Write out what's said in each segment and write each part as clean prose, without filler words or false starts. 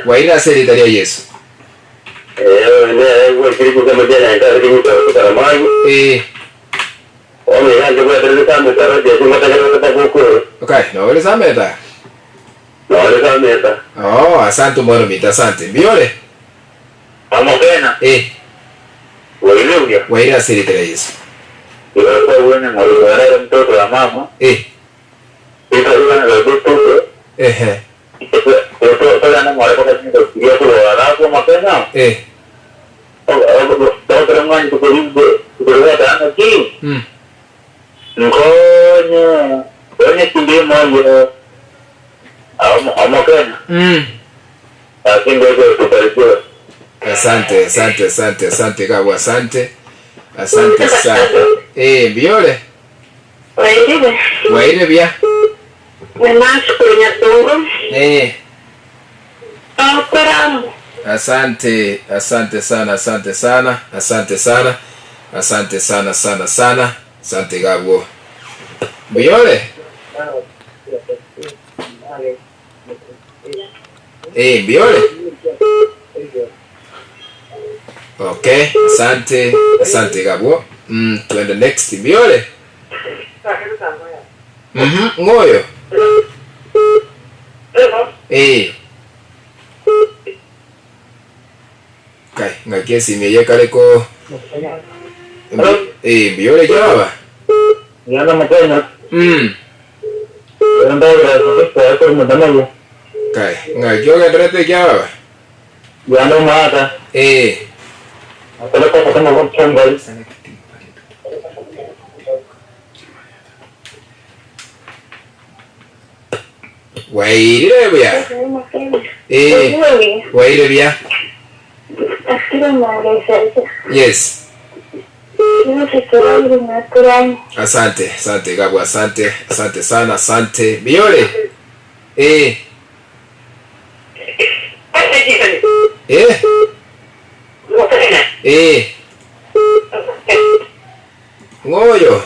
Bwairire ase erieta ria Yeso. Ee. Okay, nore Sameta? Oh, asante omwana ominto, asante. Mbuya ore? Eh. Bwairire ase erieta ria Yeso. Eh. Ehe. Eh. Mm. Mm. Asante, asante, asante, asante gabwo, asante. Asante sana. Eh, mbuya ore? Wairire. Bwairire buya. Nanasi korwa Nyatongo. Eh. Tokora amo. Asante, asante sana, asante sana, asante sana, asante sana sana sana, asante iga abwo. Mbuya ore? Eh, mbuya ore? Okay, asante, asante iga abwo. Mm, twende next. Mbuya ore? Mhm, ng'oyo? Eh. Kai, ng'aki esimi eye ekare ko Mbi- eh, mbuya ore baba? Mm. Kai, ng'aki ogenderete ekia baba? Eh. Wairire buya? Eh, wairire buya? Yes. Asante, asante Gabu, asante, asante sana, asante. Miyore. Eh. Eh. Eh. Ng'oyo.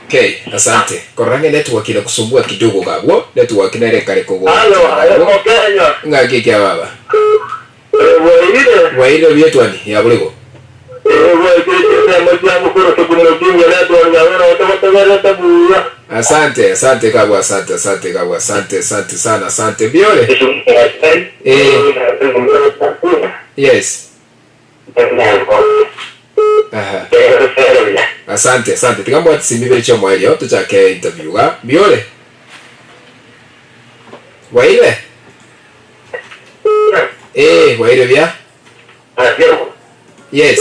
Okay, asante. Korora ng'a network inakusumbua kidogo gabwo, network nere ekare kogo. Halo, aye Mokenya. Ng'aki ekia baba. Eh, bwairire? Bwairire buya twani, ya borigo. Eh, bwaikire chinsemo chia mokoro kegima network yabera otogotegerete buya. Asante, asante gabwo, asante, asante gabwo, asante, asante sana, asante. Mbiore? Eh. Yes. Aha. Asante, asante. Tiga mbwate simbi ibere chi'omoerio tochake interview iga. Mbiore? Bwairire? Eh, bwairire buya? Yes.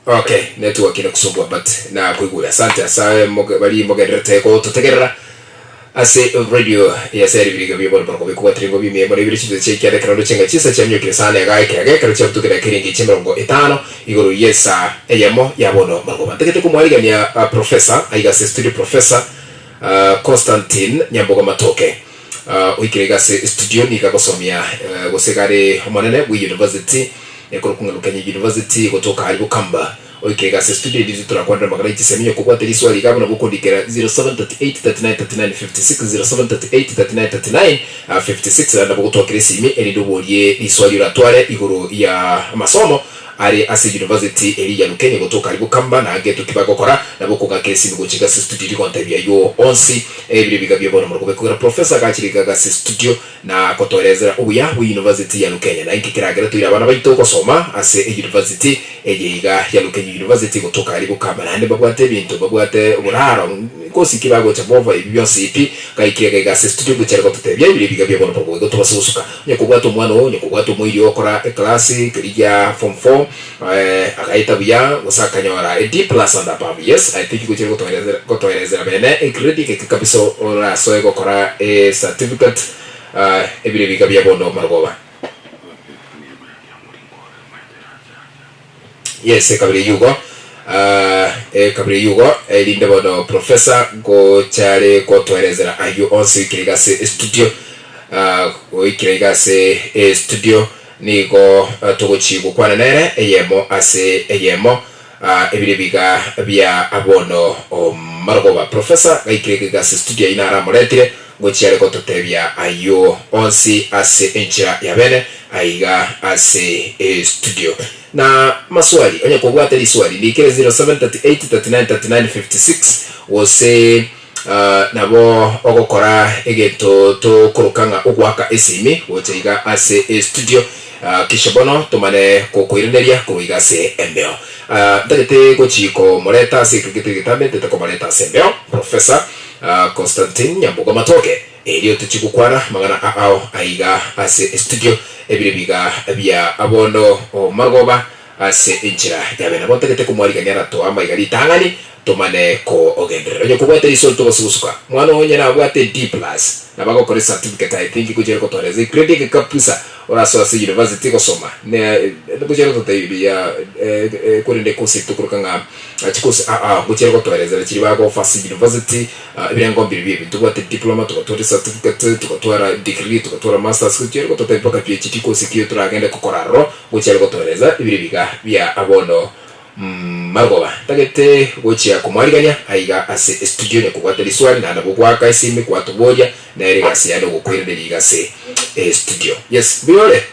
Okay, network inakusumbua but nakoigure. Asante ase moge- bari mogenderete gototegerera ase radio ya seri biriga bia bono bono bikubwatire ngo bimie bono ibere chinsa chia ekianda ekero ndoche ng'a chinsa chiamiokire sana iga ekeaga ekero chiabutukire ekerengi chi'emerongo etano igoro y'esaa eyemo ya bono marogoba. Ntagete komwarigania uh, professor aiga ase studio professor uh, Constantine Nyambogo Matoke uh, oikire iga ase studio niga agosomia uh, gose iga are omonene bwe university Ekorokwa ng'a Lukenya University gotoka aria Bukamba. Oike iga ase studio eria torakwanere amang'ana ye chisemi okobwate riswali iga buna bokondikera 0738393956 07383939 56 naende nabo gotwakera esimi erinde oborie riswali oratware igoro ya amasomo are ase university eria ya Lukenya gotoka aria Bukamba na ange ntoki bagokora nabo okong'akera esimi gocha iga ase studio eria gontebia aywo onsi ebire biga bia bono morokobekwa kera professor agachire iga ase studio Na kotoerezera obuya bwe University ya Lukenya, na inki keragere toire abana baito gosoma ase e-university eye iga ya Lukenya University gotoka aria bokama naende mbabwate ebinto mbabwate oboraro nkosi ki bagocha bova ebi bionsi pi gaikire iga iga ase studio gochia are gototebia ebire ebiga bia bono bogo igo tobase gosuka onye kobwate omwana oo onye kobwate omoiri ogokora eclass keria gia form four agaeta buya gose akanyora a D plus and above yes I think gochia are gotoerezera bene egrade egeke kabisa orasoe gokora e certificate ebire ebiga bia bono marogoba. Yes ekabira eyio igo ekabira eyio igo erinde bono professor gocha are gotoerezera ayio onsi oikire iga ase estudio oikire iga ase estudio. Nigo togochia gokwana nere eyemo ase eyemo. Ebire biga bia bono marogoba. Professor gaikire gaiga ase studio eyio naro amoretire ngochia are gototebia ayio onsi ase enchera ya bene aiga ase estudio. Na maswali onye kobwate riswali ndikere 0738393956 gose nabo ogokora egento tokoroka ng'a ogoaka esimi gocha iga ase estudio kisha bono tomane gokoiraneria korwa iga ase embeo. Ntagete gochi komoreta ase ekero getari getambe ntagete komoreta ase embeo Professor Constantine Nyambogo Matoke erio tochie gokwana amang'ana ao aiga ase estudio ebire biga bia bono marogoba Ase enchera yabe nabo ntagete komwarigania aratoe amaiga ritang'ani, tomane kogenderera. Onye kobwate risori togosugusuka. Mwana oo onye nabwate D plus, nabo agokora ecertificate I think gochia gotoereza egrade eke kabisa orasoe ase university gosoma. Ne gochia gototebia korende ekosi eye tokoroka ng'a chikosi aa gochia gotoerezera chiria bago offer ase university ebirengo mbirobio ebi. Ntobwate diploma, togatwara ecertificate, togatwara degree, togatwara masters, gochia gototebia mpaka PhD course ki toragende gokora aroro. Gochia gotoereza ebire biga bia bono marogoba. Ntagete gochia komwarigania aiga ase estudio nyakobwata riswali naende nabo goaka esimi gwatoboria nere egasi yane ogokoiraneria iga ase estudio. Yes, mbuya ore?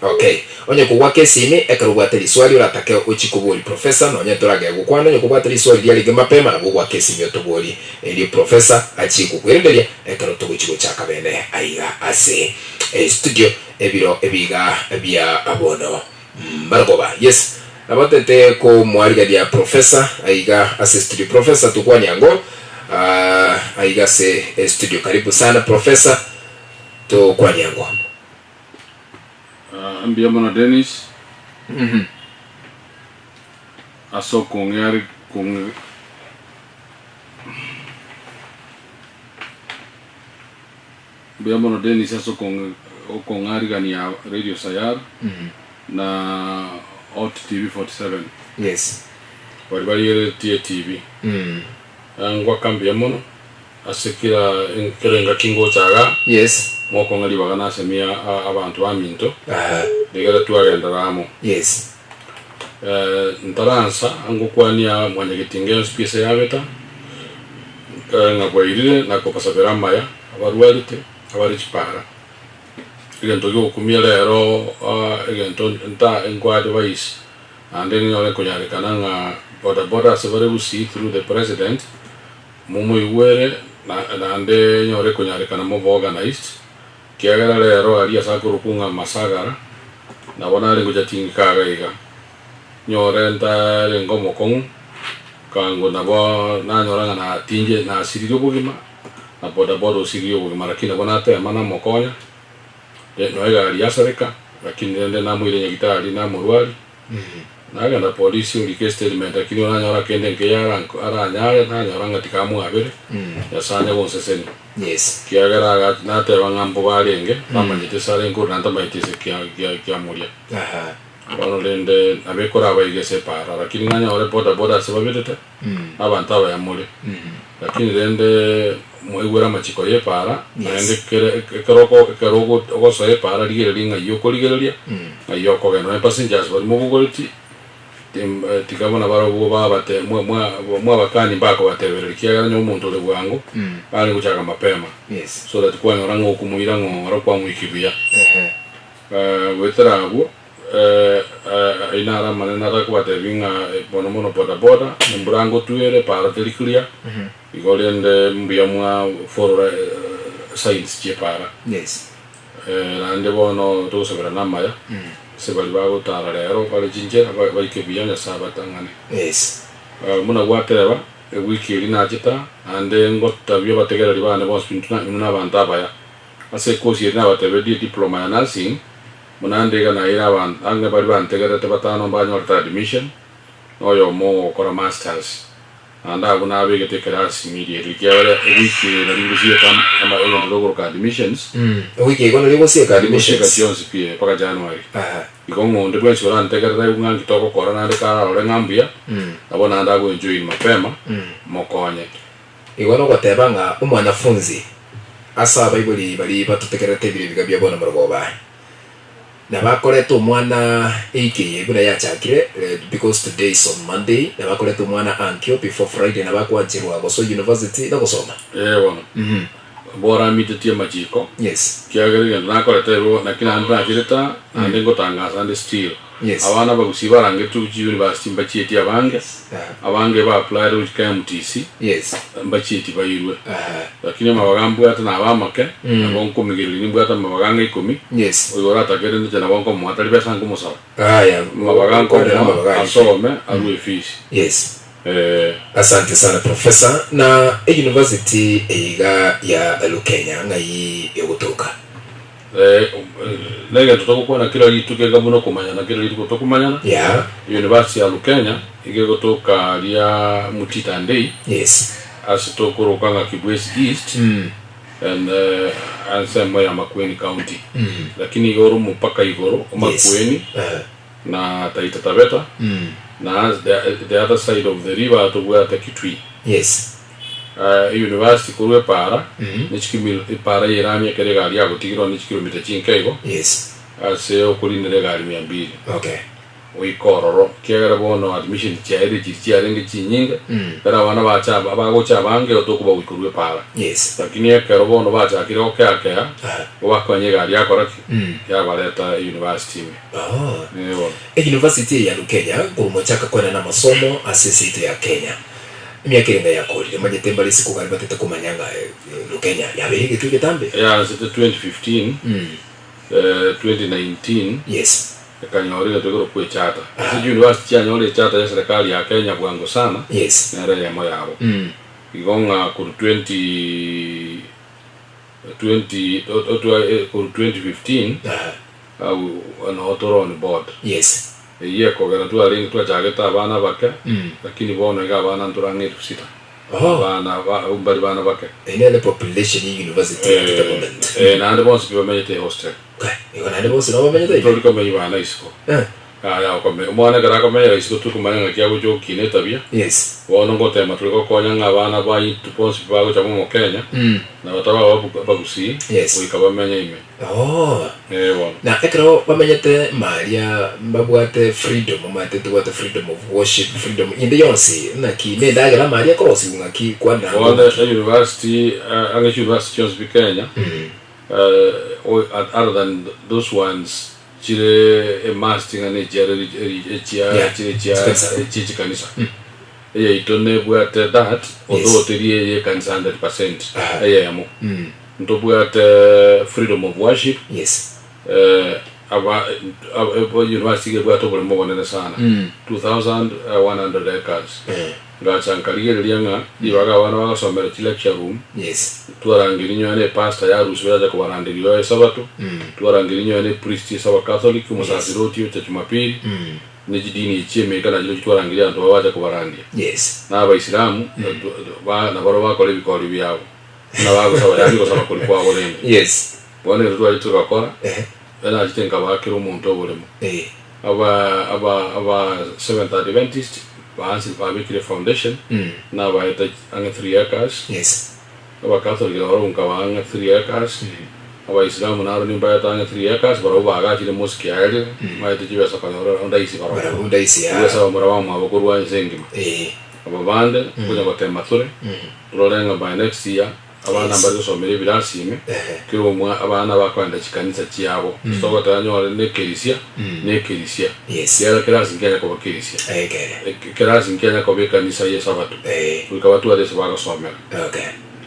Okay. Onye kogwaka esimi ekero obwate riswali oratake ochie koboria professor nonye ntoragere gokwana onye kobwate riswali riarenge mapema nabo ogoaka esimi otoborie erio professor achie gokoiraneria ekero togochia gochaka bene aiga ase Estudio ebiro ebiga bia bono mbarogoba. Yes nabatete komwarigeria professor aiga ase studio. Professor tukwanie ango aiga ase estudio. Karibu sana professor tokwanie ango. Mbuya mono Dennis ase okong'eari kong'e. Mbuya mono Dennis ase okong'arigania Radio Sayar na Hot TV 47. Yes. Baria barigereretie etibi. Ngwaka mbuya mono ase kera kera engaki ngocha igaa. Yes. Mokong'a ribaga nasemia abanto baminto. Aha. Rigere twagenderera amo. Yes. Ntaransa ngokwania mwanyagetinga yonsi pi ase yabeta, ng'a bwairire na kobasabera amaya abarwarete abare chipara. Egento giogokumia rero egento nta nko advise naende ninyore konyarekana ng'a boda boda ase bare gusii through the president, momoigwere naende nyore konyarekana mobe organised, Ekiagera rero aria ase akorokwa ng'a Masagara, nabo nare ngocha ting'ika iga iga, nyore ntarenge omokong'u, kango nabo nanyora ng'a natinche nasiririe obogima, na bodaboda osiririe obogima, lakini nabo natema namokonya, nonya egari yasareka, lakini rende namoira nyagitari namorwari. Nagenda polisi orika estatement lakini oranyora kende nkeyo aranyare nanyora ng'a tikamwabere Nyasae anya gonsesenia. Yes. Kiagera aga nateba ng'a mbobe arenge bamanyete ase arenge korwa naende tamanyeti ase kia kia kiamoria. Aha. Bono rende nabo ekoraba iga ase epaara lakini ng'anyore boda boda ase babetete na abanto abaya more. Lakini rende mwaigwere amachiko y'epaara, naende kere ekero oko ekero ogo ogosoa epaara rigereria ng'ai okorigereria, ng'ai okogenda. Nonye passengers baria mobogoretie, tim tiga buna barobwo babate mwa mwa mwabakani mbakobatebereria ekiagera onye omonto ore bwango, are gochaka mapema. Yes. So that kwanyora ng'a okomoira ng'ora kwamoikia buya. Ehe. Goetera abwo, Ayio naro amanene natakobatebia ng'a mono mono boda boda, embura ngotwere, epaara teri clear, igo rende mbuya mwa follow signs chie epaara. Yes. Naende bono togosaberana amaya, ase baria bagotara rero bare chinchera baike buya Nyasae abatang'ane. Yes. Buna gwateba, ewiki eria nachete aa, naende ngotabia abategereri bane bonsi intwe inwe nabanto abaya. Ase ekosi eria nabatebetie ediploma ya nursing, Buna nde iga naeire abanto ang'e baria bantegerete batano mbanyorete admission, na oyomo ogokora masters. Naende abwo nabegete ekerasi immediately ekiagera ewiki eye nari ngosieka ama egento tokoroka admissions. Ewiki eye igo nari ogosieka Nari ngosieka admissions? chionsi pi mpaka January. Aha. Igo ng'a onde bwensi orantegerere aigwe ng'a nki togokora naende kararore ng'a mbuya, nabo naende agoenjoin mapema, mokonye. Igo nogoteba ng'a omwanafunzi ase abaibori baria batotegererete ebire ebiga bia bono morogoba. Nabakorete omwana eiki eye buna yachakire, because today is on Monday, nabakorete omwana ankio before Friday nabakwancherwa gosoa university na gosoma. Ee bono, boramitetie amachiko, Yes. kiagera egento nakorete ebe naki naende nachirete aa, naende ngotangasa nde still. Yes. Abana abagusii barangetwe gochia university mbachieti abange, Aha. abange ba applyre gochia KMTC, Yes. mbachieti bairwe. Aha. Lakini amabaga mbwate nabe amake, nabo nkomigereria nimbwate amabaga ang'e ikomi, Yes. oyo oratakere inche nabo nkomoa tari besa nkomosaba. Aya, Amabaga kwanera nkomoa amabaga aye. asome arue efees. Yes. Eh. Asante sana Professor. Na e-university eyeiga ya Lukenya ng'ai egotoka? Eh, negento togokwana kera rituko iga buna okomanyana kera rituko tokomanyana. Yeah. University ya Lukenya iga egotoka aria Mutita Ndei Yes. ase tokoroka ng'a Kibwezi East and ensemo ya Makueni County. Lakini iga ore omopaka igoro o Makueni Yes. Na Taita Taveta na the other side of the river tobwate Kitui. Yes. University korwa epaara ne chikimil epaara y'erami ekero egari yagotigirwa ne chikilomita chinke igo Yes. ase okorinera egari mia mbili Okay. goika ororo ekiagera bono admission chiaerire chiria chiarenge chinyinge ekero abana bacha aba bagocha abange igo tokobagoika korwa epaara Yes. lakini ekero bono bachakire gokeakea Aha. igo bakonya egari yakora ki yabareta university ime Oh. Ee bono. University eye ya Lukenya korwa mochaka kwenena amasomo ase ense yaito ya Kenya. Emiaka ere ng'a yakorire, manyete mbare isiko gari batete komanya ng'a Lukenya yabeire egetwe egetambe. Eyansete 2015, 2019 Yes. ekanyora egento ekerokwa echarter. Ase chiuniversity chianyora echarter ya serikali ya Kenya bwango sana, Yes. nere eyemo yabo. Igo ng'a korwa 20 20 korwa 2015 noo tore on board. Yes. Eyio ekogera twarenge twachagete abana abake, lakini bono iga abana ntore ang'e elfu sita. Oh. Abana ba mbari bana bake. Eyio nere population ye university at the moment. Eh, naende bonsi pi bamenyete ehostel. Kai, igo naende bonsi nabo bamenyete iga? Tori komenya bana isiko. Eh. Yaya okome omwana ekero akomenyera isiko tokomanya ng'aki agocha gokina etabia. Yes. Bono ngotema tore gokonya ng'a abana baito bonsi pi bagocha momo Kenya, na bataba abagusii, Yes. goika bamenye ime. Oh. Ee bono. Na ekero bamenyete maria mbabwate freedom, omanyete tobwate freedom of worship, freedom inde yonsi, naki na endagera maria ekorosiwa ng'aki kwanera Bono ng'aki. e university, ang'e chiuniversity chionsi pi Kenya, other than those ones chire emust ng'a ne chia echia Yeah, chire chia chikanisa. echie chikanisa. Eyaito nebwate that, although teri eye ekanisa 100%, Aha. eyemo. Ntobwate freedom of worship, Yes. aba university iga ebwate oboremo obonene sana, 2100 acres. Ngacha nkarigereria ng'a ribaga abana bagosomera chi lecture room, Yes. twarangeria nyowe ne pastor yarusia yacha kobaranderia oyo esabato, twarangeria nyowe ne priest ase abacatholic, omosasiroti ocha jumapili, ne chidini echi chi'emeika nachirochio twarangeria abanto aba bacha kobarandia. Yes. Na abaisilamu, nabarobwo bakora ebikori biabo. Buna bagosaba, yaani gosaba koria kwabo rende. Yes. Bono egento twachete togakora, Ehe. nachete nkabaa kera omonto oboremo. Eh. Aba aba aba Seventh Adventist baansi babekire foundation, nabaete ang'e 3 acres. Yes. Abacatholic nabarobwo nkabaa ang'e 3 acres. Abaisilamu naro nimbaete ang'e 3 acres, barobwo bagachire mosque yaerire, maete chibesa konyora onde aisi barobwo. Barabwo onde aisi, ah. Chibesa bamura bamwabo korwa ense engima. Eh. Aba bande, nkonya gotema tore. Rore ng'a by next year abana mbare gosomera ebirasi ime, kera omwa abana bakoenda chikanisa chiabo. Togoteba nyore nekerisia, nekerisia. Yes. Ekiagera kerasi nkianya koba kerisia. Ekere. Ekerasi nkianya koba ekanisa y'esabato. Goika batware ase bagosomera. Okay.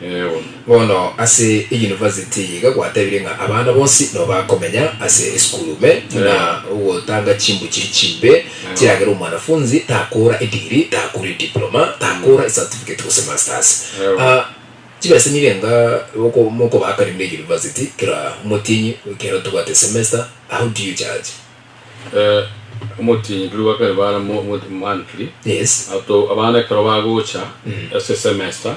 Ee bono. Bono ase euniversity eye iga gwatebire ng'a abana bonsi nabo bakomenya ase esukuru ime buna ogotanga chimbu chiria chimbe chiragere omwanafunzi takora edegree, takora ediploma, takora ecertificate gose masters. Ah, chibesa nirenga oko mokobakani buna euniversity kera omotienyi ekero tobwate semester, how do you charge? Eh, omotienyi turi goakana abana mo- mo- monthly Yes. Ato abana ekero bagocha ase esemester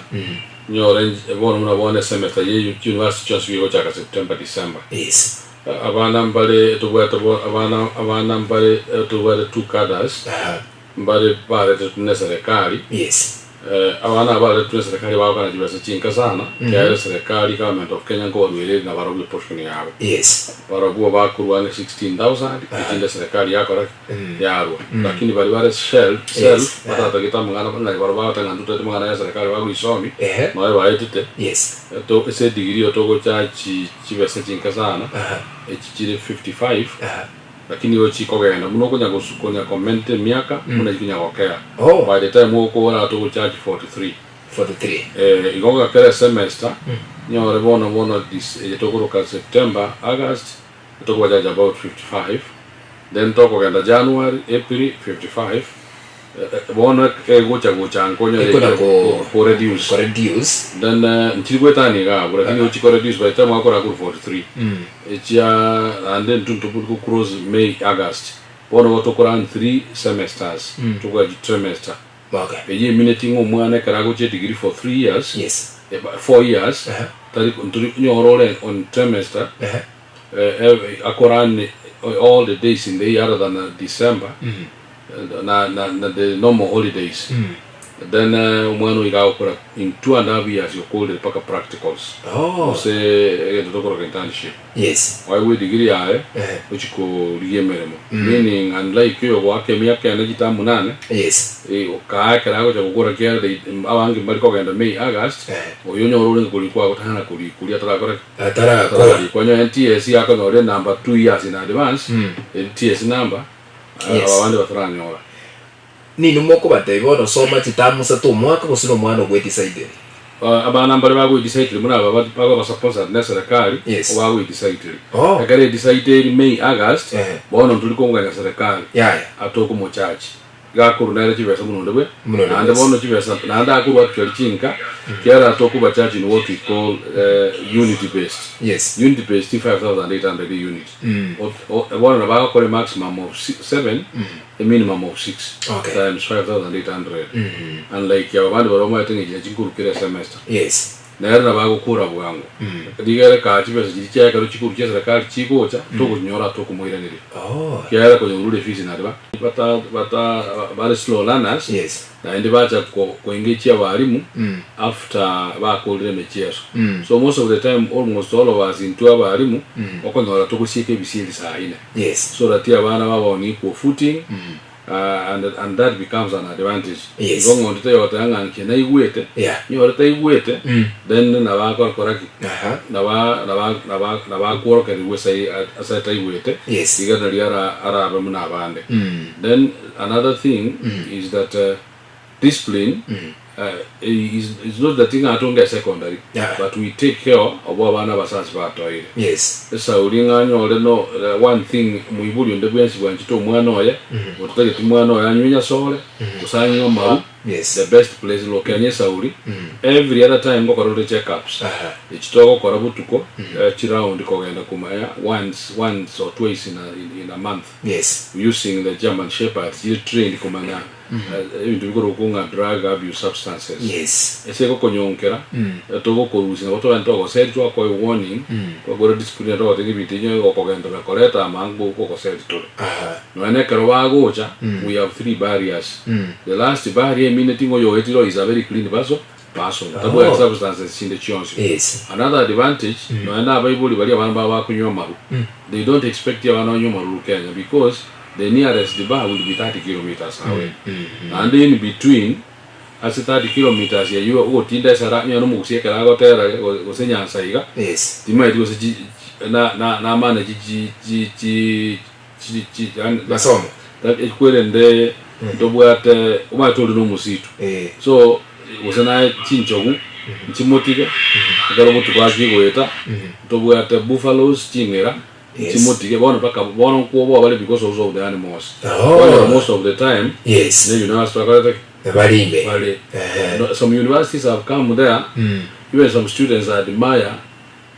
nyore nch- bono buna bono esemester ye university chionsi bigochaka September December. Yes. Abana mbare tobwate bo abana abana mbare tobwate two cadres Aha. mbare baretetwe ne serikali Yes. Abana aba baretwe eserekari bagokana chibesa chinke sana, ekiagera eserekari, government of Kenya, nkobaruereria nabarobwo eportion yabo. Barobwo bakorwa ang'e 16,000, echinde eserekari yakora ki? Yarwa. Lakini baria bare self, self, batatagete amang'ana ng'a barobwo bagoteba ng'a intwe totagete amang'ana ya eserekari bagoisomi, nonya baetete, to ase edegree igo togochachi chibesa chinke sana, echi chire 55, Lakini igo chikogenda buna okonya konya komenta emiaka buna chikonya gokea. Oh. By the time ogokora togochachi 43. 43. Eh, igo gakera esemester nyore bono bono this eye tokoroka September, August tokobachacha about 55 then tokogenda January, April 55 eh, eh, bono egocha gocha nka onyore Ekona ko ko reduce. ko reduce. Then eh, nchiri goetania iga abwo lakini gochi ko reduce by the time ogokora korwa 43. Echia naende intwe ntobori go close May, August. Bono igo tokora 3 semesters, tokoa chitrimester. Okay. Eyio emineti ng'a omwana ekero agochia edegree for 3 years, Yes. 4 years, Aha. tari ntori nyora ore on trimester, Aha. akorane all the days in the year other than December, na na na the normal holidays. Then omwana oyo iga agokora in 2.5 years okorire mpaka practicals Oh. gose egento tokoroka internship. Yes. Oegwe edegree yaye Ehe. ochia korigia emeremo meaning unlike oyo goaka emiaka ene chitamu nane Yes. okaa ekero agocha gokora kiagera they abange mbari kogenda May, August Ehe. oyo onyore orenge korikwa agotang'ana korikuria atarakora ki? Atarakora. Atararikwa. Onye NTSC akonyora enumber 2 years in advance NTSC number Yes. aba bande bataranyora. Ninwe mokobatebia bono soma chitamu isato omwaka gose nomwana ogwedisaideri. Abana mbare bagoedisaideri buna aba bakoba sponsored ne serikali Yes. bagoedisaideri. Oh. Ekero edisaideri May, August Ehe. bono ntori kong'anya serikali Yaya. atokomochachi. Iga akorwa nere chibesa buna onde bwe Buna onde naende bwensi. bono chibesa naende akorwa actually chinka kiagera tokobachachi in what we call unit based. Yes. Unit based 5800 unit. Bono nabo agokora maximum of 7 a minimum of 6 Okay. times 5800 unlike aba bande baria omanyete ng'a echi nachio nkorwa kera esemester. Yes. Nere nabo agokora bwango. Rigere kaa chibesa chiria chiaye ekero chikorwa chia eserekari chigocha togochinyora tokomoiraneria. Oh. Kiagera konya orure efees naende ba bata bata bare slow learners Yes. naende bacha ko koengage abalimu after bakorire emechieso. So most of the time almost all of us intwe abalimu okonyora togosieka ebisieri saa ine. Yes. So that abana baba on equal footing and and that becomes an advantage. Yes. Igo ng'ondi tayoteba ng'a inche naigwete, Yeah. nyore taigwete, then nabo akora ki? Aha. Nabo nabo nabo nabo akworokerigwa ase ase ataigwete, Yes. iga nario ara arabe buna abande. Then another thing is that discipline is is not that ng'a atonge secondary, Yeah. but we take care of abana abasasi batoire. Yes. Esauri ng'a anyore no one thing moibori onde bwensi bwanchete omwana oye, ototageti mwana oye anywe nyasore, gose anywe amaru, Yes. the best place lokenya esauri, every other time ngokora ore check ups. Aha. Echi togokora botuko, chiround kogenda komanya once once or twice in a, in, in a month. Yes. Using the German Shepherds chire trained komanya ebinto bikorokwa ng'a drug abuse substances. Yes. Ase egokonyoonkera, togokorusia nabo togenda togoseri twakoe warning, twakora discipline togoteba ebinto ebi onye gokogenderera koreta amango gokoseri tore. Aha. Nonya na ekero bagocha, we have 3 barriers. The last barrier emineti ng'a oyoetire oyo is a very clean person, person, tabwati substances chinde chionsi. Yes. Another advantage, nonya na abaibori baria abana babo bakonywa amaru, they don't expect abana banywe amaru Kenya because the nearest bar will be 30 kilometers away. Naende in between ase 30 kilometers eyio ogotinda esara onye nomogusia ekero agotera gose nyansa iga, Yes. timaeti gose chi na na namane chi chi chi chi chi chi yaani Masomo. ekwerende ntobwate omanyete ore nomositu. Eh. So gose naye chinchogu nchimotige ekero obotuko achie goeta ntobwate buffaloes ching'era Yes. nchimotige bono mpaka bono nkwoboa bare because also of the animals. Oh. Bono most of the time Yes. ne university bakorete ki? Barime. Bare. Ehe. No, some universities have come there even some students admire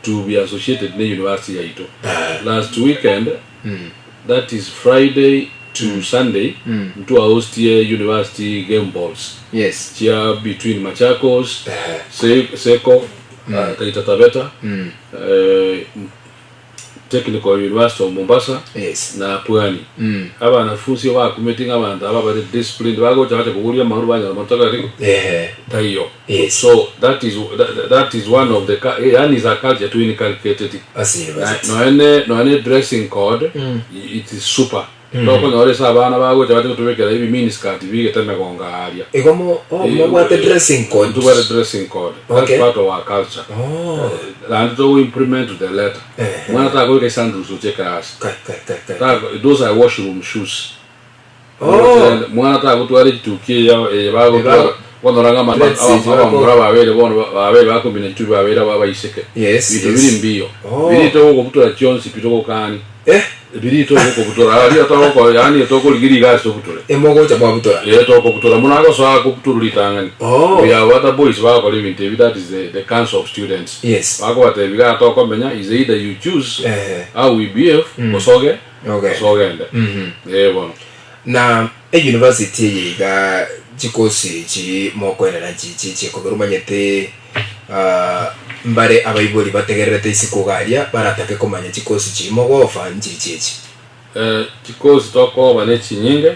to be associated ne university yaito. Last weekend that is Friday to Sunday ntwa hostie university game balls Yes. chia between Machakos, Ehe. Se, Seko, Taita Taveta, Technical University of Mombasa Yes. na Pwani. Abanafunsi bakumeti ng'a abanto aba bare disciplined bagocha bacha koboria amaru banyora matoka Ehe. taiyo. Yes. So that is that is one of the yani is a culture to inculcated. Ase university. Noene noene dressing code it is super. Tokonyora ase abana bagocha bache gotobekera ebi mini skirt bigete emegongo aaria. Igo mo oh, mobwate dressing code. Ntobwate dressing code. That's Okay. part of our culture. Oh. Naende togo implement to the letter. Eh. Mwana tagoika sandals gochia ekerasi. Kai kai kai kai. Tago- Those are washroom shoes. Oh. Mwana tagotwara echituki eya eye bagotwara bono ng'a Let's see, abamura babere bono babere bakomina chituki babere aba abaiseke. Yes, Binto yes. biri mbiyo. Oh. Biri togokobutora chionsi pi togokani. Eh, Biri togokobutora aria togoko yaani tokorigia rigasi tobutore. emogocha mwabutora. Ee tokobutora mono agosoa kobutora ritang'ani. Oh. We have other boys bagokora ebinto ebi that is the council of students. Yes. Bakobatebia iga tokomenya is either you choose Eh. how we behave osoge Okay. osogende. Ee bono. Na e university eye iga chikosi echi mokoenana chichi chikobera omanyete ah, mbare abaibori bategererete isiko iga aria baratake komanya chikosi chiri mogofa nchichi echi. Chikosi tokoba ne chinyinge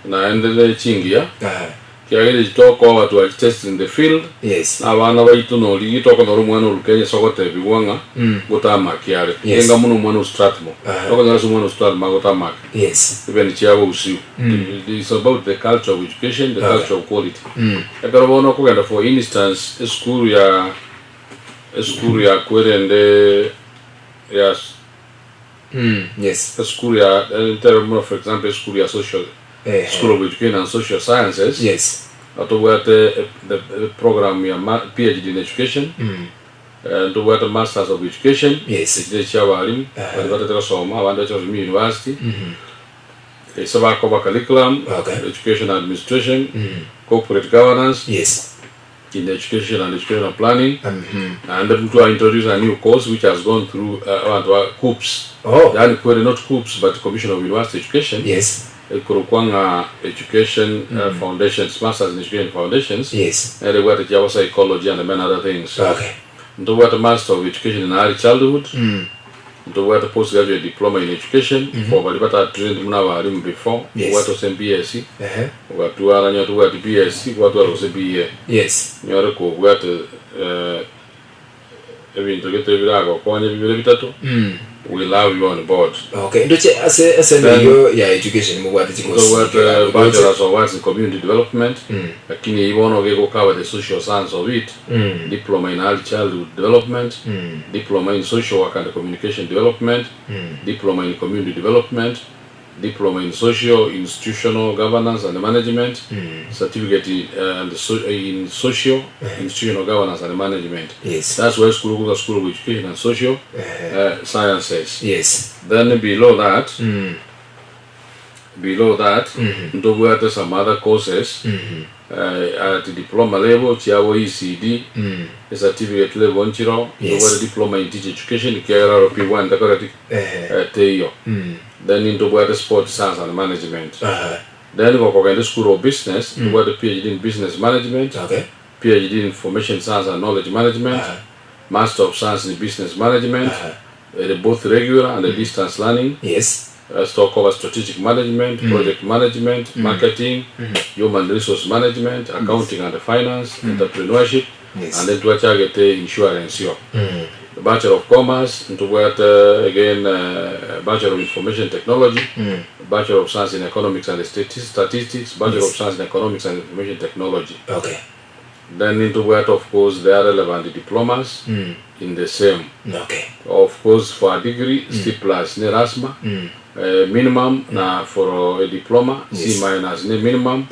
naende ne chingiya Ah, kiagera echi tokoba twachi test in the field yes. na abana baito norigi tokonyora omwana o Rukenya ase ogotebigwa ng'a gotamaki are Yes. enga mono omwana o Strathmore Aha. tokonyora ase omwana o Strathmore agotamaka Yes. even chiabo usiu It's about the culture of education the Okay. culture of quality ekero bono okogenda for instance esukuru ya esukuru ya kwerende ya Yes. esukuru ya ntere mono for example esukuru ya social Eh. School of Education and Social Sciences Yes. atobwate the program ya PhD in education ntobwate Masters of Education Yes. ekire chia abarimu bari batete gosoma abande bache gosoma university ase bakoba curriculum Okay. education administration corporate governance Yes. in education and educational planning and to introduce a new course which has gone through abantu ba COOPS Oh. yani kwere not COOPS but Commission of University Education Yes. ekorokwa ng'a education foundations masters in education foundations Yes. nere bwate chiabo psychology and many other things Okay. ntobwate master of education in early childhood ntobwate postgraduate diploma in education for bari batatrained muna abarimu before Yes. obwate ase BSc Uh-huh. ogatwara nyowe tobwate BSc gwatwara gose BA Yes. nyore kobwate ebinto gete biragokonya bibere bitato we love you on board Okay. Ndoche ase ase niyo ya education mubwate chikosi. tobwate bachelors of arts in community development lakini ibono gegocover the social science of it diploma in early childhood development diploma in social work and communication development diploma in community development diploma in social institutional governance and management certificate in, and so, in social institutional governance and management Yes. that's why school goes school of education and social sciences Yes. then below that below that ntobwate some other courses at diploma level chiabo ECD a certificate level nchiro Yes. ntobwate diploma in teacher education kiagera P1 takoreti Eh. teiyo then ntobwate sport science and management Uh-huh. then gokogenda school of business ntobwate PhD in business management Okay. PhD in information science and knowledge management master of science in business management both regular and distance learning Yes. Let's talk about strategic management, project management, marketing, human resource management, accounting and finance, entrepreneurship, Yes. and then twachagete insurance yo. Bachelor of Commerce, ntubwate again Bachelor of Information Technology, Bachelor of Science in Economics and Statistics, Bachelor Yes. of Science in Economics and Information Technology. Okay. Then ntubwate of course the relevant diplomas in the same. Okay. Of course for a degree C plus ne RASMA minimum na for a diploma Yes. C minus ne minimum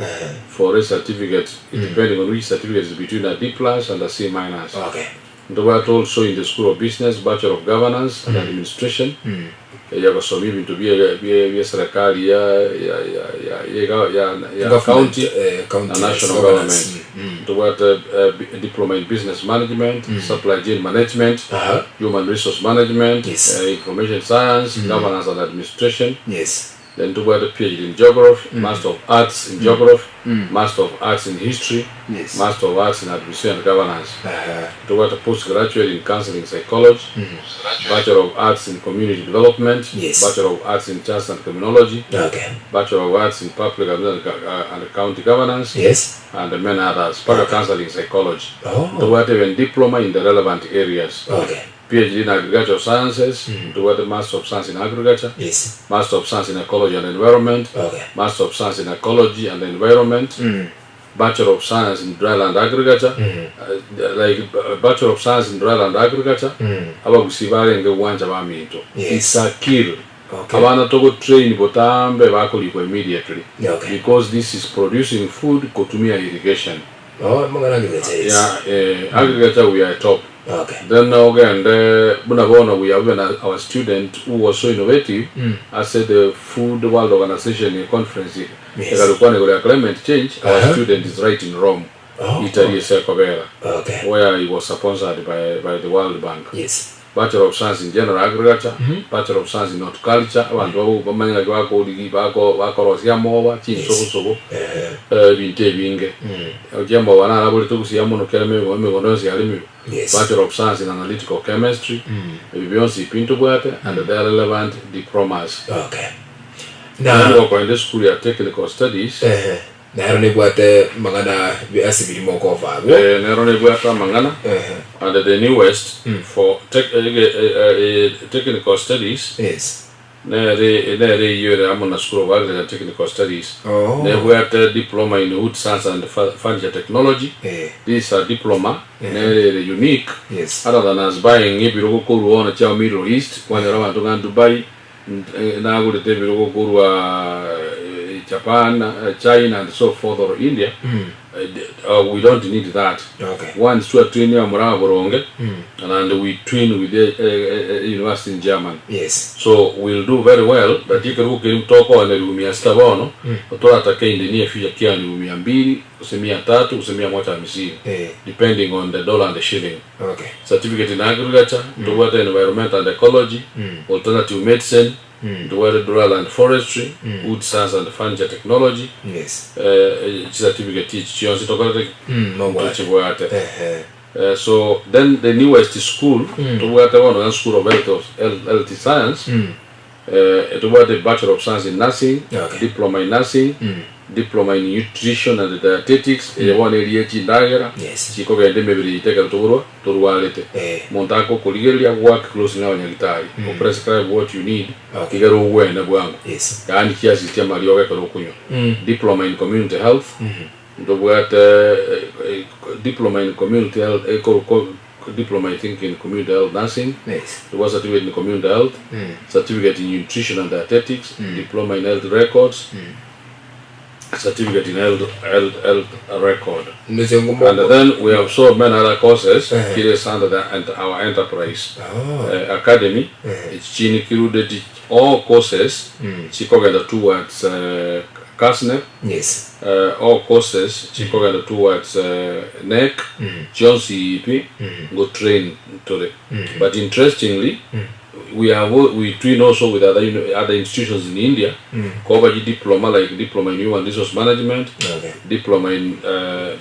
for a certificate it depending on which certificate is between a D plus and a C minus. Okay. Ntobwate also in the School of Business Bachelor of Governance and Administration yagosoma ebinto bia serikali ya ya ya ya ya ya ya Government, county county na national governance. government. Tobwate diploma in business management, supply chain management, Uh-huh. human resource management, Yes. information science, governance and administration. Yes. Then tobwate PhD in Geography, Master of Arts in Geography, Master of Arts in History, Master of Arts in Administration and Governance. Tobwate Postgraduate in Counseling Psychology, Bachelor of Arts in Community Development, Bachelor of Arts in Justice and Criminology, Bachelor of Arts in Public Administration and County Governance, and many others, mpaka Counseling Psychology. Tobwate even Diploma in the relevant areas. PhD in Agricultural Sciences, ntobwate Master of Science in Agriculture, Master of Science in Ecology and Environment, Master of Science in Ecology and Environment, Bachelor of Science in Dryland Agriculture, like Bachelor of Science in Dryland Agriculture, abagusii barenge gwancha baminto. It's a kill. Abana togo train botambe bakorikwa immediately because this is producing food kotumia irrigation. Yeah, agriculture we are top. Then ogende buna bono we have even our student who was so innovative ase the Food World Organization conference ekarokwana igoro ya climate change, our student is right in Rome, Italy ase ekobera where he was sponsored by the World Bank. Bachelor of Science in General Agriculture, Bachelor of Science in Horticulture, abanto bago bamanye ng'aki bakorigi bako bakorosia amoba, chinsobosobo, ebinto ebinge. Oche amoba naraborete gosiya mono kera emego emegondo yonsi yaremirwe. Bachelor of Science in Analytical Chemistry, ebi bionsi pi ntobwate and they are relevant diplomas. Na Then gokoenda esukuru ya Technical Studies, Nero nebwate amang'ana ase emirimo okoba agwo. Eh, nero nebwate amang'ana and the newest for tech, eh, technical studies nere nere eyio ere amo na School of Agriculture and Technical Studies. Nebwate diploma in wood science and furniture technology. This is a diploma nere ere unique other than us buying ebirogo korwa bono chia Middle East kwanyora abanto ng'a Dubai Nagorete ebirogo korwa Japan, China and so forth or India, we don't need that. Once twa train amura boronge and we twin with a university in German. So we'll do very well but ekerogo keria tokooneriwa mia sita bono, toratake in the near future kiaonigwe mia mbili gose mia tatu gose mia moja hamsini depending on the dollar and the shilling. Certificate in Agriculture, ntobwate Environment and Ecology, Alternative Medicine, ntobwate Dryland Forestry, Wood Science and Furniture Technology, chicertificate echi chionsi tokorete ki? Ntochibwate. So then the newest school tobwate bono iga School of Health, Health Science, Tobwate Bachelor of Science in Nursing, Diploma in Nursing, Diploma in Nutrition and Dietetics, eye bono eria ye chindagera chikogenda emebere yaito ekero tokorwa torwarete. Omonto agokorigereria agoake close na abanyagitari, o prescribe what you need igere ogwene bwango. Yaani kiasi kia amariogo ekero okonywa. Diploma in Community Health, ntobwate Diploma in Community Health Diploma I think in Community Health Nursing, tobwate Certificate in Community Health, Certificate in Nutrition and Dietetics, Diploma in Health Records, Certificate in Health, Health, Health Record. And then we have so many other courses kire ase under the, and our enterprise academy, echi chincluded all courses chikogenda towards KASNEB, All courses chikogenda towards NEC chionsi pi go train tore but interestingly we have we twin also with other other institutions in India koba ji diploma like diploma in human resource management diploma in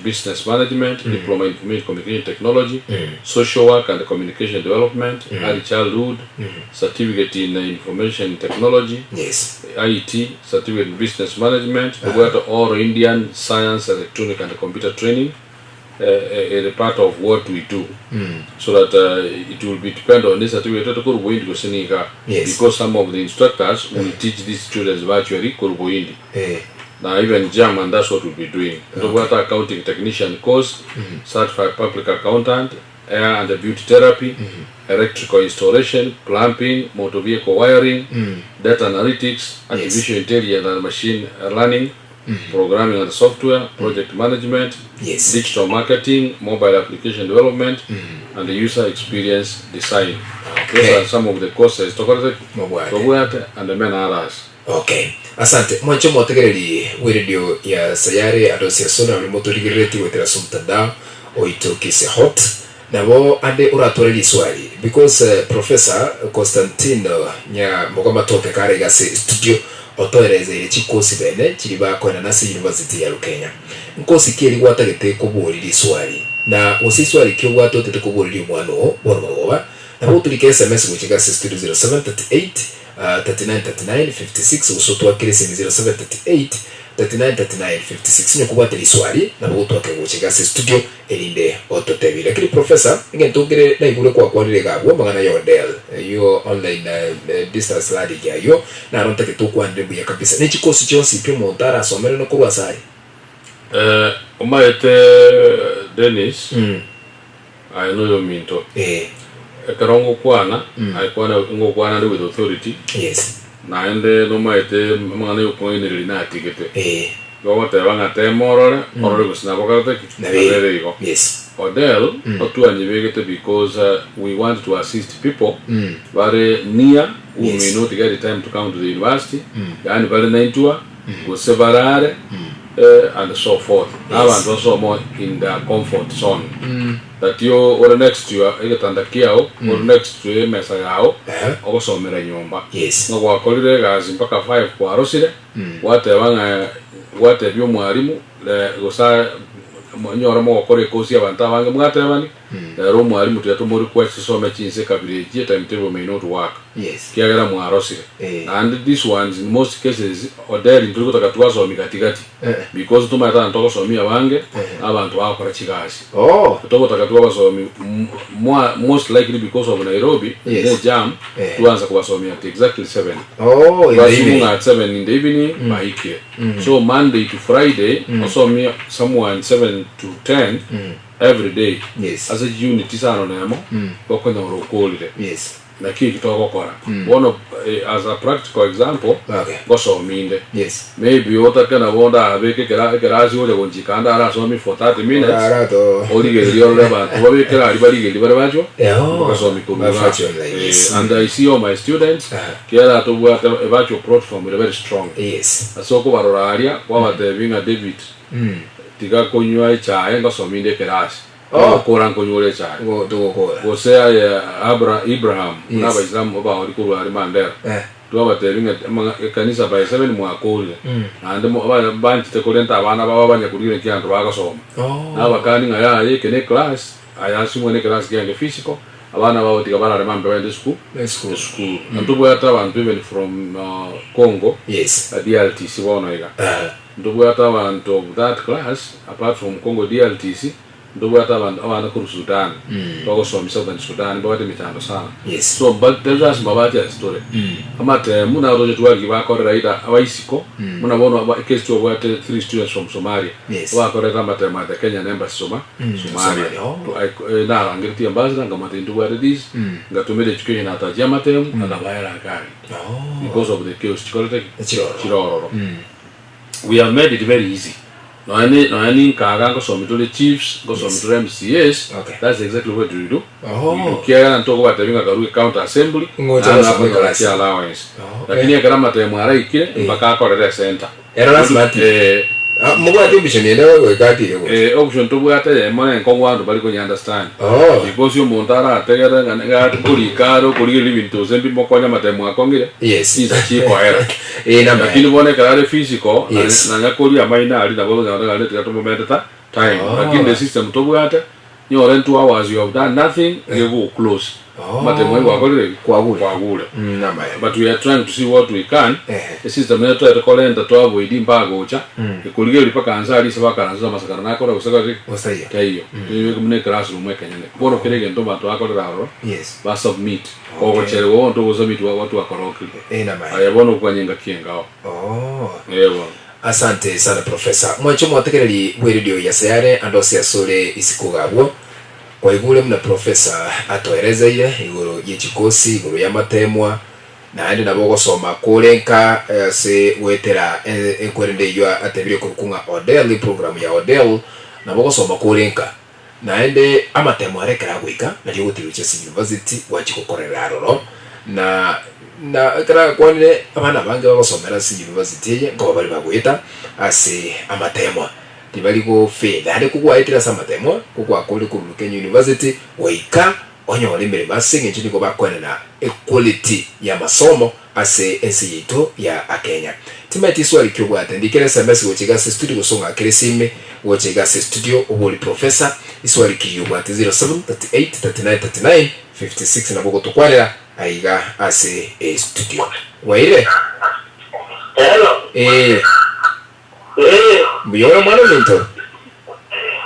business management diploma in communication technology social work and communication development early childhood certificate in information technology IT Certificate in Business Management, tobwate All Indian Science, Electronic and Computer Training, ere part of what we do so that it will be depend on this certificate tote korwa Bohindi gose niga because some of the instructors will teach these students virtually korwa Bohindi na even German that's what we'll be doing. Tobwate Accounting Technician course, Certified Public Accountant, Hair and beauty therapy, electrical installation, plumbing, motor vehicle wiring, data analytics, artificial intelligence and machine learning, programming and software, project management, digital marketing, mobile application development, and user experience design. Those are some of the courses tokorete ki? Mobwate. Tobwate and many others. Okay. Asante. Mwanche omotegereri bw'eredio ya Sayare Adosia Sona oria motorigereretie goetera ase omotandao oito Kise Hot. Nabo ande oratware riswali because Professor Constantino Nyamogo Matoke kare iga ase studio. Otoerezeire chikosi bene chiria bakoenana ase University ya Rukenya. Nkosi ki eria gwatagete koboria riswari? Na gose iswari ki obwate otete koboreria omwana oo bono marogoba? Nabo otorike sms gochika ase studio 0738 39 39 56 gose otwakere esimi 0738 39 39 56 onye kobwate riswari nabo gotwakera gocha iga ase studio erinde ototebie. Lakini professor egento nkere naigure kwakwanire iga abwo amang'ana ya Odell eyio online distance learning ayio naro ntagete okwanere buya kabisa ne chikosi chionsi pi omonto arasomere nokorwa ase aye. Omaete Dennis, aye noyominto. Ekero ngokwana, aye kwana ngokwana nde with authority, naende nomaete amang'ana yokong'ainereria natigete. Igo ogoteba ng'a tema orore, orore gose nabokarete ki? Nabere igo. Odell, otwanyebegete because we want to assist people bare near who may not get time to come to the university, yaani bare naintwa, gose barare and so forth na abanto basome in their comfort zone that you ore next to your egetanda kiao ore next to emesa yao ogosomera nyomba ng'a gwakorire egasi mpaka 5 kwarosire gwateba ng'a gwatebia omwalimu gose nyore mogokora ekosi abanto abange mwatebani Rero omwalimu tiga tomo request tusome chinse kabere echi timetable may not work ekiagera mwarosire. Naende this ones in most cases Oderi ntori gotaka twasomi gati gati because ntomanyete abanto togosomia abange na abanto bagokora chigasi. Totogotaka twabasomi most likely because of Nairobi ne jam twansa kobasomia at exactly 7. Twasuma ng'a at 7 in the evening baikire. So Monday to Friday osomie someone 7 to 10 every day Yes. ase chiunit isano nemo gokonyora okorire Yes. naki eki togokora bono as a practical example Okay. ngosominde Yes. maybe otake nabo ndabeke ekera ekerasi oria gonchika ande arasomi for 30 minutes Orarato. origereria orore abanto babekere aria barigereria bare bachwa Eh, oh. bagasomi korwa igaa. Bafachi online, yes. And I see all my students Aha. kiagera tobwate a virtual platform ere very strong Yes. ase okobarora aria kwabatebia ng'a David Tiga konywa echae ngosomia inde ekerasi, Oh. togokora nkonywa ore echae. Go- Togokora. Gose aye Abra, Ibraham, buna Yes. Abaisilamu abaori korwa aria Mandera, Eh. twabatebi ng'a amang'a ekanisa by seven mwakorire, naende mo ba banchete korenta abana babo abanyakorigia naki abanto bagosoma. Oh. Nabakani ng'a yaya eke ne eclass, aya ase mwene eclass kiange physical, abana babo tiga barare mambia bagende esukuru, Esukuru. esukuru. Na ntobwate abanto even from Congo, Yes. DRTC bono iga. Ah. Ntobwate abanto of that class apart from Congo DRTC ntobwate abanto abana korwa Sudan togosomia Southern Sudan mbabwate emechando sana Yes. so but that's mbabate ase tore amatemu naro toche twarigia bakorera either abaisiko buna bono aba ecase twabwate three students from Somalia Yes. bakorete amatemu at the Kenyan embassy Soma Somalia Somalia, oh. To- I- narangeretie ambassador nkamotebia ntobwate this ngatumera education attachee amatemu akabaera akari Oh. because of the chaos chikorete ki? Chirororo. Chirororo. We have made it very easy. Nonya ni nonya ninkaga ngosomi tore chiefs, ngosomi Yes. tore MCAs, Okay. that's exactly what we do. Oh. We do kiagera ntogobatebia ng'a karue county assembly, Ng'ocha naende gosoma nakonyora ekarasi. chi allowance. Oh, Lakini ekero amatemo araikire, mpaka akorere ecenter. Ero lazima ati. Eh, Ah, mobwate option ende goika atire gocha. eh, option tobwate eyemo na enkong'u abanto bari konya understand. Oh. Because omonto arategerere ng'a niga korika are okorigereria ebinto gose mbimokonye amatemo akong'ire, Yes. chinsa chikoera. Eh, namaene. Lakini bono ekero are physical, Yes. nanya koria amaino aria nabo okonyora ng'a tiga tomomenteta time. Oh. Lakini the system tobwate, nyore in 2 hours you have done nothing, igo close. Oh. Amatemo aywo gwakorire ki? Kwagure. Kwagure. Namaene. But we are trying to see what we can. Ehe. Esystem eye twaete korenta twaavoid mpaka gocha, ekorigereria mpaka nse aria ase bakaransa amasakara nakore gose kore ki? Gose taiyo. Taiyo. Toyebeke buna eclassroom ekenyene. Bono kera egento abanto bakorera aroro, Yes. ba submit. Okay. Ogochererwa bono togosubmit gwa twakorokire. Eh, namaene. Aye bono okoganya engaki engao. Oh. Eh bono. Asante sana Professor. Mwanche omotegereri bwe radio ya Sayare ande ose asore isiko iga abwo. Kwaigure buna Professor atoerezeire igoro ye chikosi, igoro y'amatemwa, naende nabo ogosoma kore nka ase goetera enkorende eyio atebirie korokwa ng'a Odell, program ya Odell, nabo ogosoma kore nka. Naende amatemo aria ekero agoika, nario ogotiga gochia ase university gwachia gokorera aroro, na na ekero agakwanire abana abange bagosomera ase university eye nkoba bare bagoeta ase amatemwa, tibari go fail. Naende kogwaetire ase amatemwa, kogwakorire korwa Kenya University goika onyore emeremo ase eng'encho nigo bakoenana equality y'amasomo. ase ense yaito ya Kenya. Timanyeti iswali ki obwate, ndikere sms gocha iga ase studio gose ong'akere esime gocha iga ase studio obori Professor iswali ki riobwate 0738393956 nabo ogotokwanera aiga ase estudio. Bwairire? Hello. Ee. Ee. Mbuya ore omwana ominto?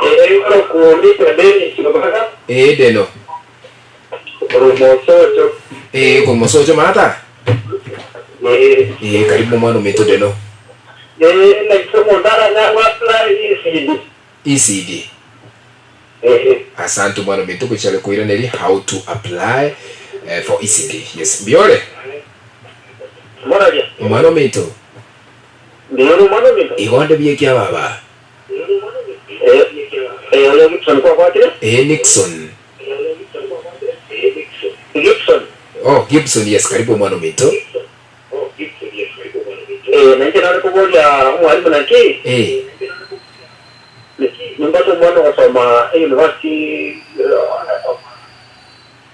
Ee, nkorokwa Dennis Lubaga. Ee Deno. Korwa Mosocho. Ee, korwa Mosocho mata? Ee. Ee, karibu omwana ominto Deno. Ee, naki omonto aranyare go apply ECD? ECD. Ee. Asante omwana ominto gochia koiraneria how to apply eh, for ECD. Yes, mbuya ore? Moraria. Omwana ominto. Mbuya ore omwana ominto? Igo nde buya ekia baba. Ee, ee, oyo Gibson kwabwatire? Ee, Nixon. Gibson. Oh, Gibson, yes, karibu omwana ominto. Ee, nainche nare koboria omwalimu naki? Ee. Nimbate omwana ogosoma eyunivasiti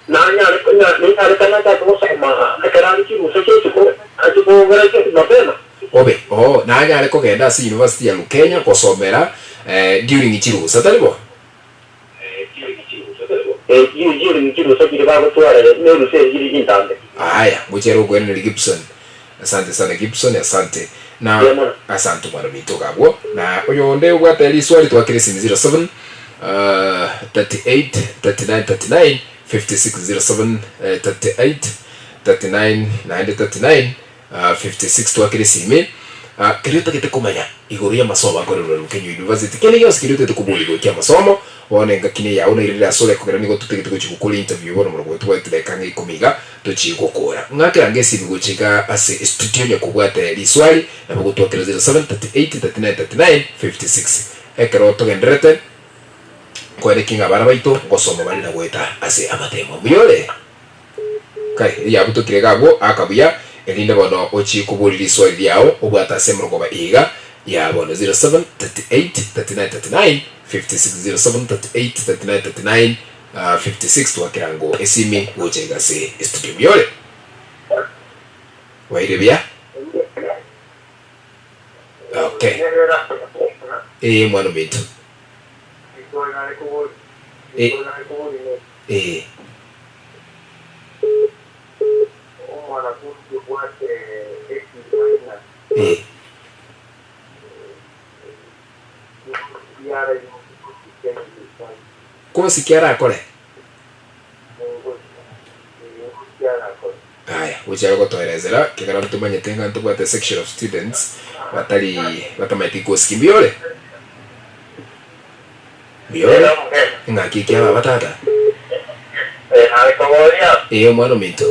nanyare ninyarekane achake gosoma ekero are chirusa chia isiko achie kograduate mapema. Obe, oo, nanyare kogenda ase University ya Lukenya gosomera eh, during chirusa, tari bo? Eh, during chirusa chiria bagotwara nerusa eri chiri chintambe. Aya, ngochia okweneria Gibson. Asante sana Gibson, asante. Na Mbuya mono. asante omwana ominto iga abwo. Na oyonde obwate riswali twakire esimi 07 38 39 39 56 07 38 39 naende 39 56 twakire esimi keria otagete komanya igoro y'amasomo akorerwa Rukenya University kende gionsi keria otagete kobua igoro ki'amasomo bono engaki ne yao nairire asore ekogera nigo totagete gochia gokora interview bono mono gotware chidakika ang'e ikomi iga tochie gokora. Ng'akera ange esimi gochia iga ase estudio onye kobwate riswali nabo gotwakera 07 38 39 39 56 ekero togendererete koenekia ng'a abana baito ngosoma bare na goeta ase amatemo. Mbuya ore? Kai, riabutokire iga abwo, aka buya, erinde bono ochie koboria riswali riao obwate ase emorogoba iga ya bono 07 38 39 39 56 07 38 39 39 56 twakera ngo esimi gocha iga ase estudio. Mbuya ore? Waire buya? Okay. Ee mwana ominto. Ee. Ee. Ee. Kosi ki arakore? Aya, gochia gotoerezera kegera ntomanyete ng'a ntobwate section of students batari batamanyeti kosi ki. Mbuya ore? Mbuya ore? Ng'aki ekia baba tata? Ee omwana ominto.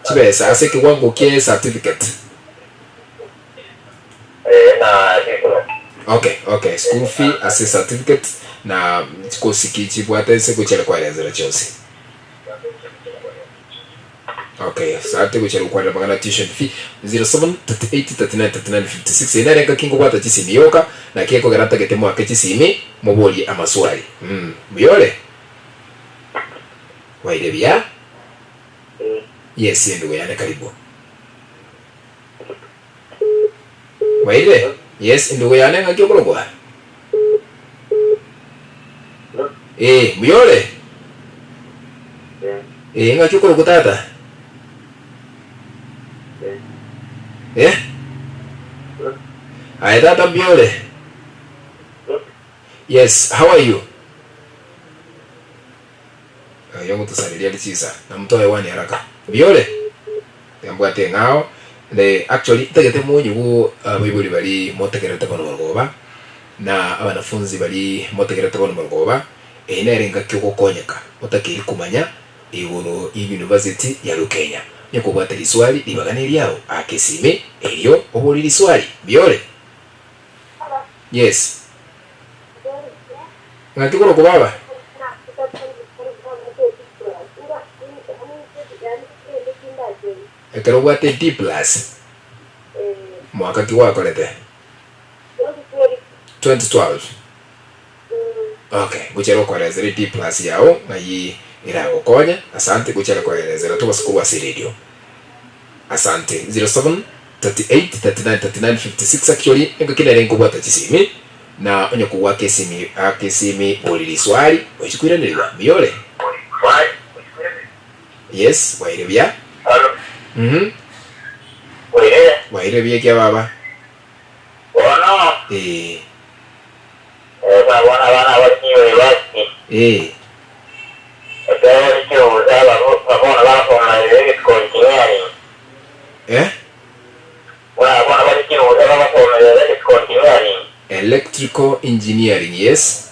Chibesa ase ekewango kie certificate. Okay, okay, school fee ase certificate na chikosi ki chibwate ase gochia koerezera chionsi. Okay, asante gochia gokwanera amang'ana tuition fee 07 38 39 39 56 eye nere engaki nkobwata chisimi yoka naki ekogera ntagete moake chisimi moborie amaswali mm mbuya ore? Waire buya? Yes endugu yane karibu. Waire? Yes endugu yane ng'aki okorokwa? Ee, mbuya ore? Ee, ng'aki okorokwa tata? Eh? Aye tata mbuya ore? Yes, how are you? Oyo ngotosareria are chinsa na mtoe wani haraka. Mbuya ore? Tiga mbwate eng'ao ne actually ntagete monyigwe abaibori baria motegererete bono marogoba na abanafunzi baria motegererete bono marogoba, eye nere engaki ogokonyeka otakeiri komanya igoro ye university ya Lukenya. Onye kobwate riswali ribaga neriao aka esimi erio oborie riswali. Mbuya ore? Yes. Ng'aki korokwa baba? Ekero obwate D plus, mwaka ki gwakorete? 2012. Okay, ngochia gokoerezera e D plus yao ng'ai eragokonye, asante, ngochia koerezera tobase korwa ase eredio. Asante. 07 38 39 39 56 actually engaki nere nkobwata chisimi na onye kogwaka esimi aka esimi bori riswali ochi koiranerigwa mbuya ore? Yes, bwaire buya. Mhm. Bwaire buya ekia baba. Bono, Ee. eh, buna bono abana abare chiuniversity, Ee. ekero ore chiusa ababo bono bagosoma electrical engineering, Eh? buna bono bare chiusa bagosoma electrical engineering, Electrical engineering, yes.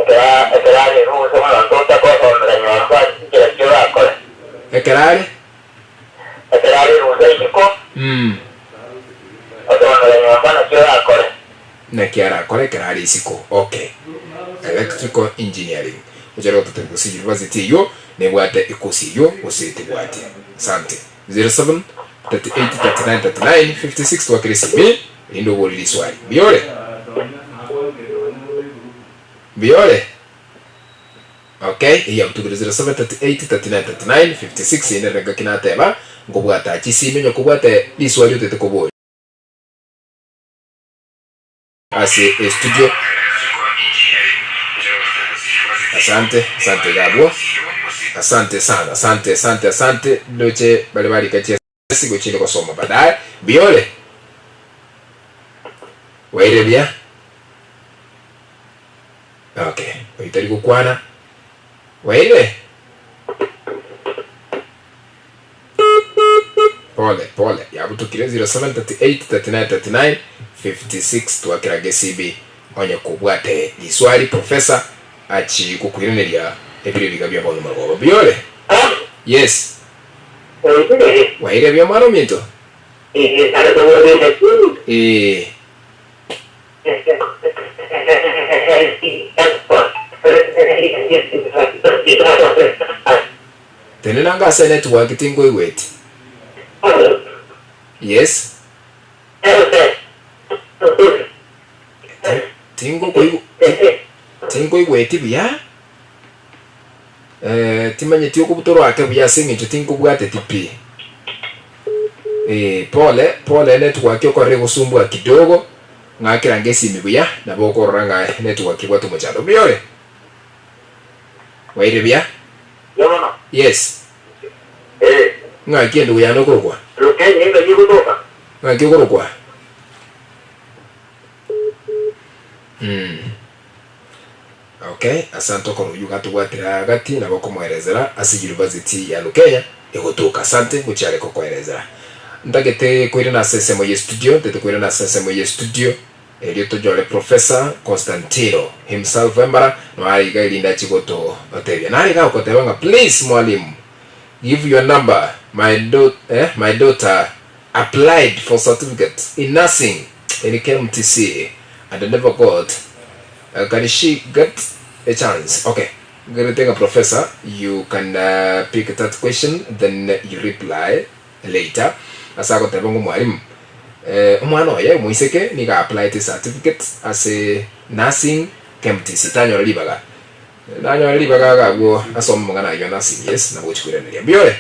ekero ekero are rusa omonto otakosomera nyomba nchera ki orakore? Ekero are? Ekero are rusa isiko, Mm. osomera nyomba naki orakore? Naki arakore ekero are isiko. Okay. Electrical engineering. Ochare gototebia gose university eywo nebwate ekosi eywo gose tebwati. Asante. 07 38 39 39 56 twakere esimi erinde oborie riswali. Mbuya ore? Mbuya ore? Okay, eyio abutugire 07 38 39 39 56 ere ngaki nateba nkobwata chisimi onye kobwate riswali otete koboria ase estudio. Asante, asante iga abwo. Asante sana, asante, asante, asante. Ndoche bare barika chiasasi gochinde gosoma baadaye. Mbuya ore? Waire buya? Okay, oyo tari gokwana. Waire? Pole pole, yabutukire 0738 39 39 56 twakera gesibi onye kobwate riswali professor achi gokoiraneria ebiro ebiga bia bono magoba. Mbuya ore? Yes. Waire buya mwana ominto? Ee. Tenena anga ase enetwork tinkoigweti. Yes. Tingokoigu tinkoigweti buya eh, timanyeti okobutorwa ake buya ase eng'encho tinkobwateti pi. Eh, pole pole enetwork okorora egosumbua kidogo ng'akera ange esimi buya nabo okorora ng'a enetwork ebwate omochando. Mbuya ore? Bwaire buya? Bono. Yes. Eh. Ng'aki endugu yane okorokwa? Rukenya engayi egotoka. Ng'aki okorokwa? Mm. Okay, asante okoro oyio gatobwatire agati nabo okomoerezera ase university ya Lukenya egotoka. Asante ngochiare kokoerezera. Ntagete koirana ase ensemo ye studio, ntagete koirana ase ensemo ye studio erio tonyore Professor Constantino himself embara noare iga erinde achie gototebia. Nare iga agoteba ng'a please mwalimu give your number my eh, my daughter applied for certificate in nursing in KMTC and never got uh, can she get a chance okay ngerete ng'a professor you can uh, pick that question then you reply later ase agoteba ng'a omwalimu eh, omwana oye omoiseke nigo applied certificate ase nursing KMTC tanyora ribaga nanyora ribaga iga abwo asome amang'ana ayio a nursing yes nabo gochi koiraneria mbuya ore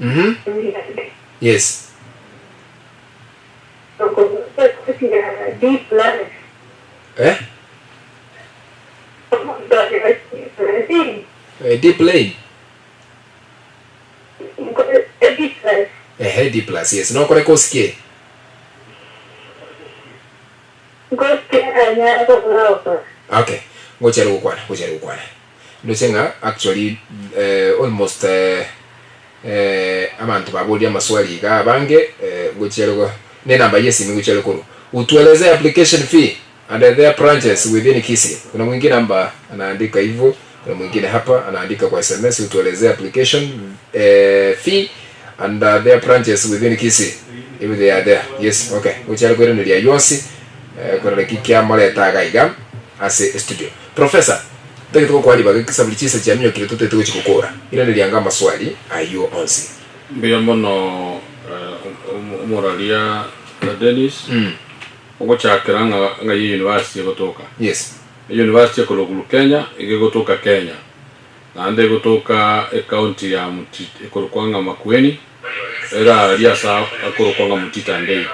Mhm. Yes. Eh? Eh, deep lane. Ehe, D plus, yes. Nokore course ki? Okay. Ngochare gokwana, ngochare gokwana. Ndoche ng'a actually eh, almost eh, eh, abanto baboria amaswali iga abange eh, ngochia are ne namba ye esimi ngochia are korwa. Utueleze application fee and their branches within Kisii. Kuna mwingine amba anaandika hivyo, kuna mwingine hapa anaandika kwa SMS utueleze application eh, fee and uh, their branches within Kisii if they are there. Yes, okay. Ngochia are koiraneria yonsi eh, korora ki kiamoreta iga iga ase studio. Professor, ntagete gokwa ribaga ekisaburi chinsa chiaminyokire totagete gochia gokora. Iraneria anga amaswali ayio onsi. Mbuya mono omoraria Dennis. Ogochakera ng'a ng'ai eyunivasiti egotoka. Yes. Eyunivasiti ekorokwa Lukenya iga egotoka Kenya, naende egotoka ecounty ya Muti ekorokwa ng'a Makueni, ere aria ase akorokwa ng'a Mutita Ndei.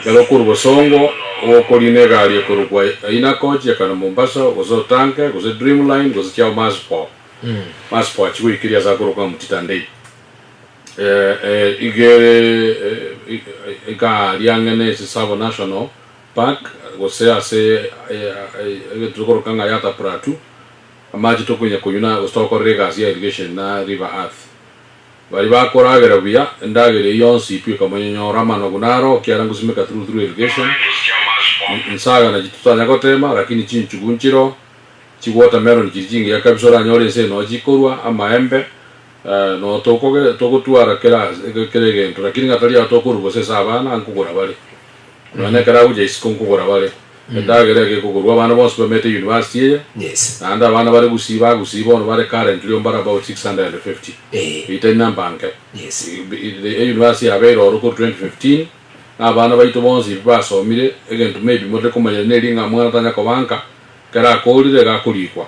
Ekero okorwa Bosongo, ogokorina egari ekorokwa Aina Coach ekana Mombasa, gose Otanke, gose Dreamline, gose chiao Maspoa. Maspoa chigoikeria ase akorokwa ng'a Mutita Ndei. Iga ere iga ang'e ne Tsavo National Park gose ase egento tokoroka ng'a Yatta Plateau, amache tokonya konywa na gose togokorera egasi ya irrigation na River Earth. Baria bakoragera buya endagera eyio yonsi pi okamonyonyora amanogu naro ekiagera ngosimeka through through irrigation, nsaga nachi totanya gotema lakini chinchugu nchiroo, chi watermelon chiria chingiya kabisa oranyore ense eye noo chikorwa, amaembe. Noo tokoge togotwara kera kera egento, lakini ng'a tari aa tokorwa gose ase abana nkogora bare. Nonya na ekero agocha isiko nkogora bare. Endagera ege ekogorwa abana bonsi bamete university eye, Yes. naende abana bare gusii ba gusii bono bare currently mbare about 650. Eh. Eyio tari namba nke. Yes. Eyunivasiti yabeire ororo korwa 2015, na abana baito bonsi ebi basomire, egento maybe motari komanya neri ng'a mwana tanya koba nka, Ekero akoorire iga akorikwa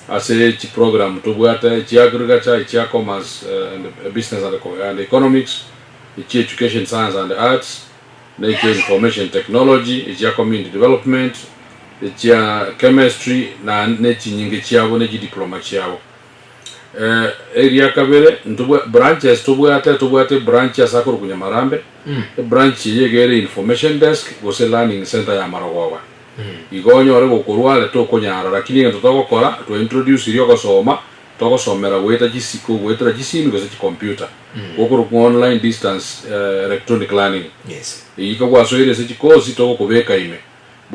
ase chiprogramu tobwate, echia Agriculture, echia Commerce and Business and Economics, echia Education, Science and Arts, na echia Information Technology, echia Community Development, echia Chemistry na nechinyinge chiabo ne chidiploma chiabo. Eria kabere ntobwa branches tobwate, tobwate ebranch ase akorokwa Nyamarambe, ebranch eye iga ere Information Desk gose Learning Centre ya Marogoba. Igo onyore gokorwa are tokonyara, lakini egento togokora, twa introducirie ogosoma, togosomera goeta chisi goetera chisimi gose chicomputer, gokorokwa ng'a online distance electronic learning. Yes. Eyio iga gwasoire ase chikosi togokobeka ime,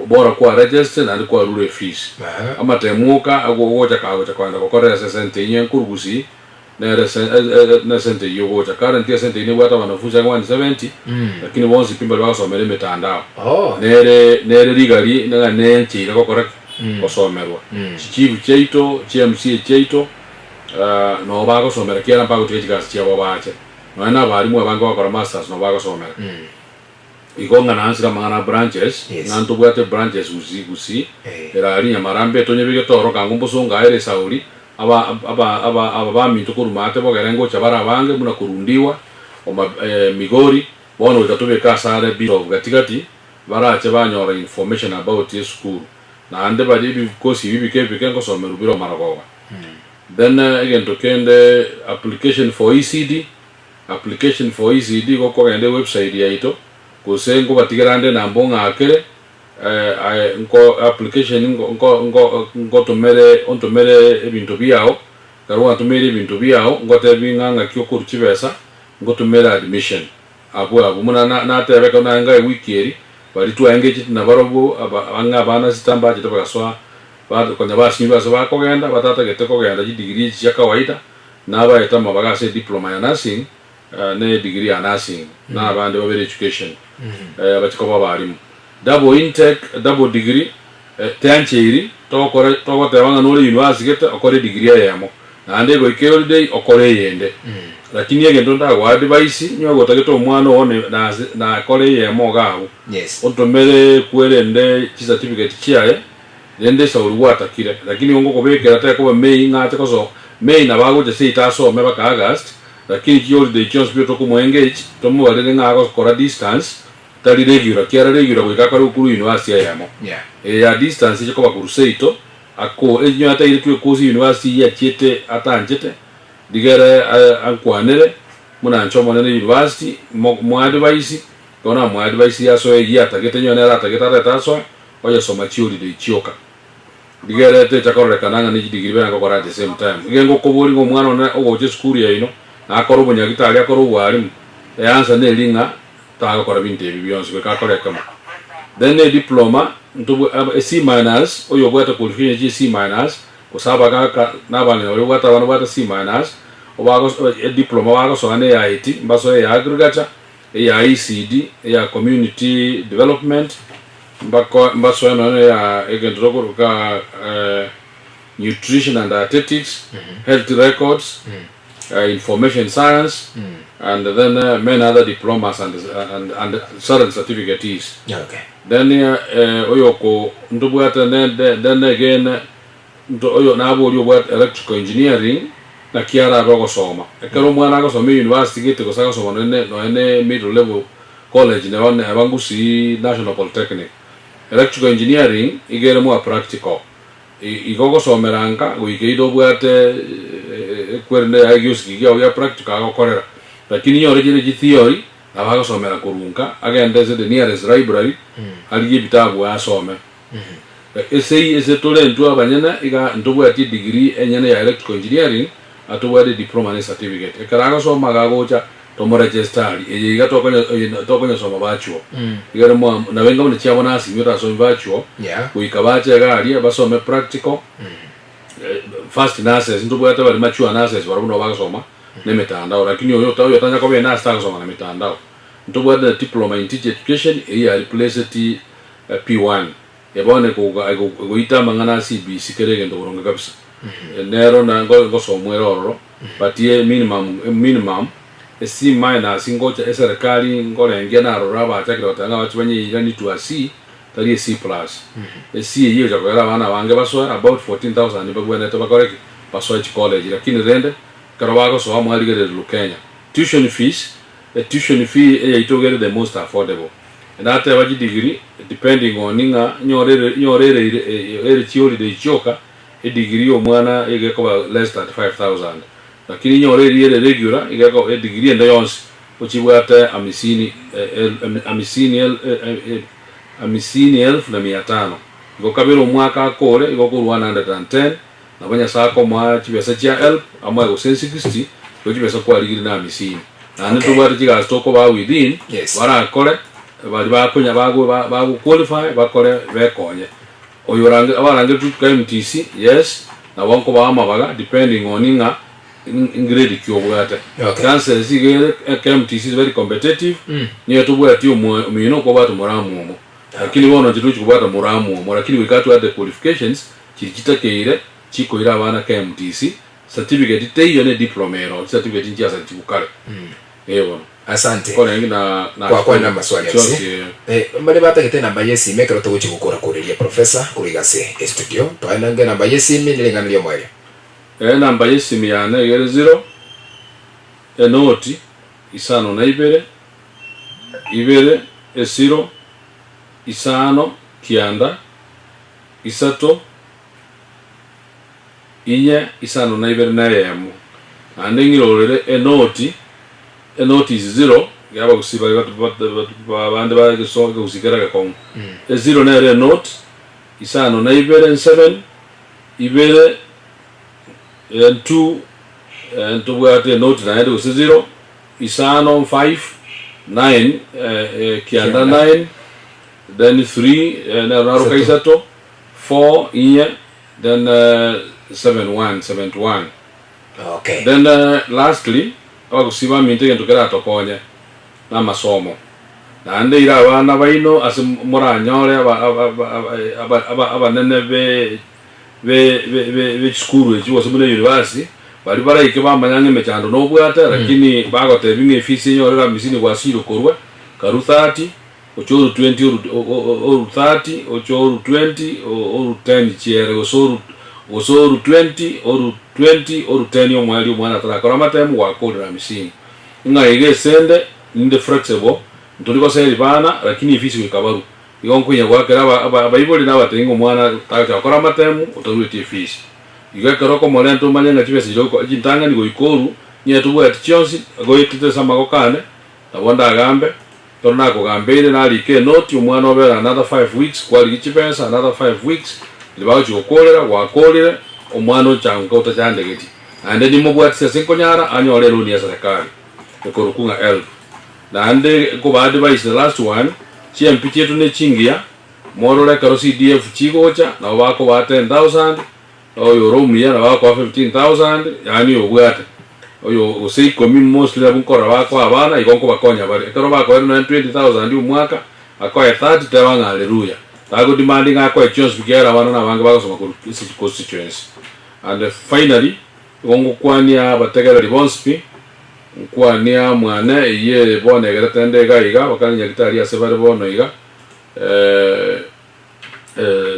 bora kwa register naende kwarure efees. Aha. Amatemu oka ago ogocha kagocha kogenda gokorera ase esente eyio enkoru gusii, nere nesente eyio ogocha. Currently esente eyio nebwate abanafunzi ang'e 170, lakini bonsi pi mbari bagosomera emetandao. Oh. Nere nere rigari ng'a nencheire gokora ki? Gosomerwa. Chichief chiaito, chi MCA chiaito, noo bagosomera kiagera mbagotiga chigasi chiabo bache. Nonya na abalimu abange bagokora masters noo bagosomera. Igo ng'a nansire amang'ana a branches, Yes. ng'a ntobwate branches gusii gusii, Eh. ere aria Nyamarambe tonyebegete oro kango mbosongo aye ere esauri, aba aba aba aba baminto korwa maate bogere ngocha bare abange buna korundiwa, oma Migori, bono goika tobeke asare bit of gatigati, barache banyora information about esukuru. Naende baria ebikosi ebi bike bike ngosomerwa bire omaragoba. Then egento kende application for ECD, Application for ECD igo okogenda ewebsite yaito gose nkobatigera ande enamba ong'akere aye nko application nko nko nko ngotomere ontomere ebinto biao, ekero gwantomeire ebinto biao ngotebi ng'a ng'aki okorwa chibesa ngotomere admission abwo abwo buna na nateba ekero naye ewiki eri baria twaengagete nabarobwo aba ang'e abana sita mbachete bagasoa ba konya basinyirwe ase bakogenda batatagete kogenda chidegree echi chia kawaida. Nabaete amabaga ase ediploma ya nursing na edegree ya nursing na abande babere education bachie koba abalimu. Double intake, double degree teancheiri togokora togoteba ng'a nore university gete okore edegree eyemo naende egoika eholiday okore eyende. Lakini egento ntagoa advice onye gotagete omwana oo nakore eyemo iga abwo Yes. otomere kwerende chicertificate chiaye. Rende Sauli gwatakire, lakini igo ngokobekera tekoba May ng'ache kosoka. May nabo agocha seito asome baka August, lakini chiholiday chionsi pi tokomo engage, tomobarere ng'a agokora distance, tari regular, kiara regular goika akore gokuru university eyemo. Yeah. Eye ya distance eche koba korwa seito, ako enywe atairetwe ecourse ya university eyio achiete atanchete, rigere ankwanere, buna inche omonene university, mo moadvise, ekero namoadvise asoe eyio atagete enywe nere atagete arete asoe, Oyesoma chiholiday chioka. Rigere techa kororekana ng'a ne chidigiri bere ngokora at the same time. Iga ngokoboria ng'a omwana one ogocha esukuru yaino na akore obonyagitari akore obwarimu, eanswer neri ng'a tagokora binto ebi bionsi goika akore ekemo. Then ediploma ntobwe aba C minus oyo obwate qualification chie C minus gose abagaka na abang'ina baria babwate abana babwate C minus obago ediploma bagosoa na eya IT mbasoe eya agriculture, eya ECD, eya community development, Mbako mbasoe nonya ya egento tokoroka nutrition and dietetics, health records, Information Science and then many other diplomas and and and certain certificates. Okay. Then oyoko ntobwate ne then again nto oyo naboria obwate electrical engineering naki arabe ogosoma. Ekero omwana agosoma university gete gose agosoma nonye nonye ne middle level college neba neba Gusii National Polytechnic. Electrical engineering iga ere more practical. Igo ogosomera nka goika either obwate ekwerende yaye giosiki kiao gia practical agokorera. Lakini inyore chire chi theory nabo agosomera korwa nka agende ase the nearest library arigie ebitabu asome. Ase ase tore intwe abanyene iga ntobwati edegree enyene ya electrical engineering atobwate ediploma ne certificate. Ekero agosoma iga agocha tomoregister aria. Eye iga tokonya eye tokonyesoma virtual. Iga ere mwa nabo enga buna chiabo nursing otasomi virtual Yeah. goika bache iga aria basome practical first nurses ntobwate bare mature nurses barabwo nabo bagosoma na emetandao lakini oyo oyo otanya koba enurse tagosoma na mitandao. Ntobwate na diploma in teacher education eyio ya replaceti P1 bono egoita amang'ana a CBC kera egento boronge kabisa. Nero na ngosomwa ere ororo but minimum minimum e C minus ngocha eserekari nkorengia narora abachakire goteba ng'a bache banyeiranie to a C tari e C plus. E C eyio egocha kogera abana abange basoe about 14,000 mbabwenerete bakore ki? Basoe chicollege lakini rende ekero bagosoa mwarigereria Lukenya. Tuition fees, e tuition fee eyaito iga ere the most affordable. Nateba chidegree depending on ng'a nyore nyore ere ere chiholiday chioka edegree ya omwana iga ekoba less than 5000 lakini nyore eria ere regular iga eko edegree ende yonsi ochibwate amisini amisini amisini elfu na mia tano igo kabere omwaka akore igo okorwa 110 nabo Nyasae akomoa chibesa chia help amoe gose 60 igo chibesa kwarigire na amisini. Naende Okay. ntobwate chigasi tokobaa within Yes. barakore baria bakonya bago ba bago qualify bakore bekonye. Oyo orange abarangeretwe KMTC yes nabo nkobaa amabaga depending on ng'a ngrade ki obwate. Okay. Chances iga ere KMTC is very competitive nigo tobwati omwa omino okobwata moramu omo. Lakini bono inche tochi kobwata moramu omo lakini goika atwate qualifications Chiria chitakeire chikoira abana KMTC, certificate teiyo ne diploma ero, chicertificate nchiasaretiwu kare. Eh bono. Asante. Korenge na na Kwakwanire amaswali chionsi ase. eh. Eh, mbare batagete enamba y'esimi ekero togochia gokora koreria professor korwa iga ase estudio. Twaye nange enamba y'esimi nering'ana ri'omoerio. Enamba y'esimi yane iga ere zero, enoti, isano na ibere, ibere, esiro, isano, kianda, isato, inye, isano na ibere na eyemo. Naende ng'irorere enoti, enoti is zero, ekiagera abagusii baria abande bageso ekegusii kere egekong'u. Ezero nere enoti, isano na ibere seven, ibere two, ntobwate enoti naende gose zero, isano five, nine, kianda nine. Then 3 nero naroka isato, 4 inye, then 71, 71. Okay. Then lastly, abagusii baminto egento keratokonye namasomo. Naende ira abana baino ase moranyore abanene be be be be chisukuru echi gose buna university, baria baraike bamanya ng'a emechando nobwate, lakini bagotebia ng'a efees enyorere amisini gwasirwe korwa, karue 30, Oche oru 20 oru oru 30 oche oru 20 oru 10 chiere gose oru gose oru 20 oru 20 oru 10 omoerio omwana atarakora amatemu gwakorire amisini. Ng'a iga esende ninde flexible ntori goseri bana lakini efees goika barwe. Igo nkonya goakera aba aba abaibori nabatebi ng'a omwana tagocha gokora amatemu otarueti efees. Igo ekero okomorenta omanye ng'a chibesa chiria oko chintang'ani goika oru onye tobwati chionsi goetete ase amagoko ane nabo ndagambe Ekero nakogambeire narike enoti, omwana obere another 5 weeks, kwarigia chibesa another 5 weeks, riria bagochia gokorera, gwakorire, omwana ochangoka otachandegeti. Naende nimobwatisi ase nkonyara anyore eloni ya serikali ekorokwa ng'a HELB. Naende nkoba advise the last one, chiMP chiaito ne chingiya, morore ekero CDF chigocha, nabo bakobaa 10,000, Oyo ore omuya nabo akoa 15,000, yaani oyobwate oyo gose ikomi mostly nabwo nkorora bakoa abana igo nkobakonya bare. Ekero bakoeire nonye 20,000 omwaka, akoe 30 teba ng'a haleluya. Tago demanding akoe chionsi pi ekiagera abana nabange bagosoma korwa ase chi constituency. And finally. Igo ngokwania abategereri bonsi pi, nkwania mwane eyio ere bono egerete nde iga iga, bakare nyagetari ase bare bono iga,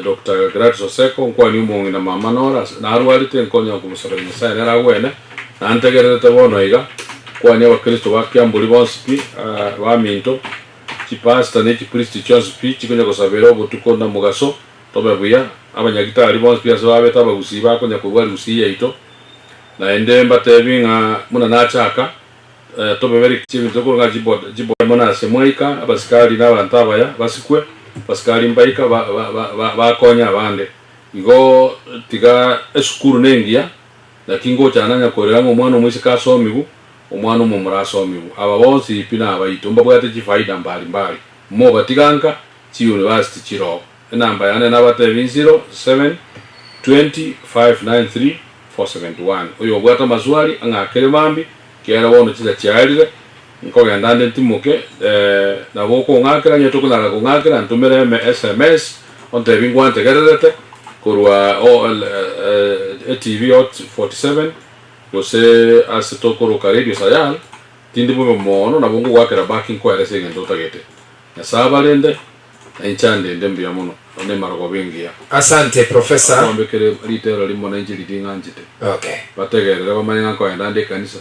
Doctor Gladys Oseko, nkwanie omong'ina mama Nora ase narwarete nkonya komosabera Nyasaye nere agwene, nantegererete bono iga, nkwanie abakristo ba Kiamburi bonsi pi, baminto, chipastor ne chipriest chionsi pi chikonya gosabera obotuko na mogaso, Tobe buya, abanyagitari bonsi pi ase babete abagusii bakonya korwa rigusii yaito, naende mbatebi ng'a buna nachaka, tobe beri chiebinto korwa ng'a chiboda chiboda mono ase mwaika, abasikari na abanto abaya basikwe, abasikari mbaika ba ba ba ba bakonye abande. Igo tiga esukuru nengiya, naki ngocha nanya korera ng'a omwana omoiseke asomiwu, omwana omomura asomiwu. Aba bonsi pi nabaito, mbabwate chifaida mbari mbari, mobatiga nka chiuniversity chiroo. Enamba yane nabatebi 07 20 593 471. Oyobwate amaswali ang'akere mambi, kiagera bono chinsa chiaerire, nkogenda nde ntimoke, nabo okong'akera onye tokonyara kong'akera ntomere eme sms ontebi ngwantegererete korwa etv hot 47 gose ase tokoroka radio sayal, tindi bobe mono nabo ngogoakera back nkoerese egento otagete. Nyasae abarende. Na inche andende mbuya mono, na emarogoba engiya. Asante Professor. Akombekere ritero rimo na inche riria ng'anchete. Okay. Bategerere bamanye ng'a nkoenda ande ekanisa.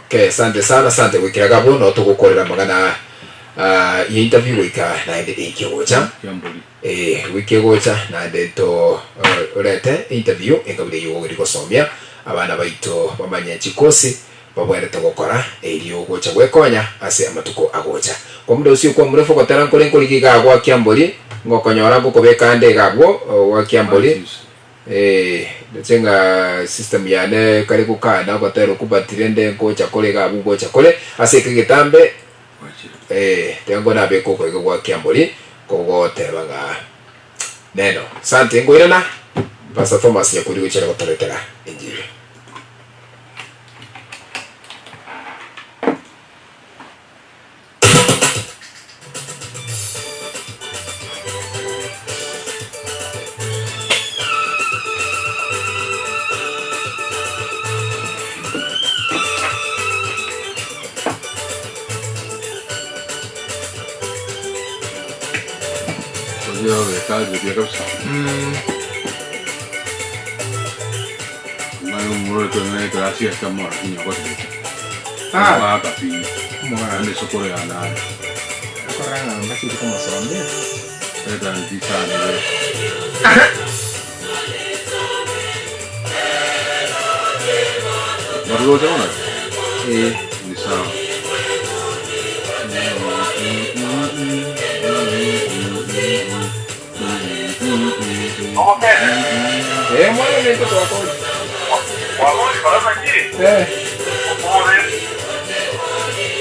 Okay, asante sana, asante goikera iga abwo, notogokorera amang'ana ah, ye interview goika naende eiki egocha. Kiambori. Eh, wiki egocha naende to orete interview enga buna eywo eri gosomia abana baito bamanye chikosi babwenerete gokora erio gocha gwekonya ase amatuko agocha. Kwa muda osio kwa mrefu ogotera nkore nkorigia iga agwo Kiambori ngokonyora ngokobeka ande iga abwo gwa Kiambori eh ndoche ng'a system yane kare gokana ogotera okwo but rende ngocha kore iga abwo ngocha kore ase eke getambe eh tiga nabeke okoiga gwa Kiambori kogoteba ng'a neno. Asante nkoirana Pastor Thomas Nyakuri gochia gotoretera enchiri. Oria kabisa. Omwana omomura oyo ekero asiete amora kinya ogotete. Ah. Omogaka pi. Omogaka. Naende esukuru ya nare. Akorora ng'a mbacheti komosomia. Leta ntisane ibere. Baruroche bono? Eh. Ni sawa. Eh, mwana ominto twakora. Eh.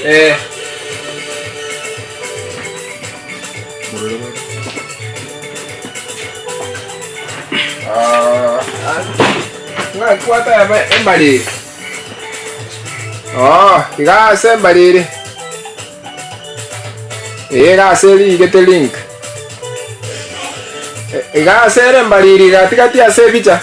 Eh. Ah, ng'aki gwateba embariri? Oh, iga ase embariri. Ee, iga ase erigete link. Iga ase ere embariri gati gati ase ebicha.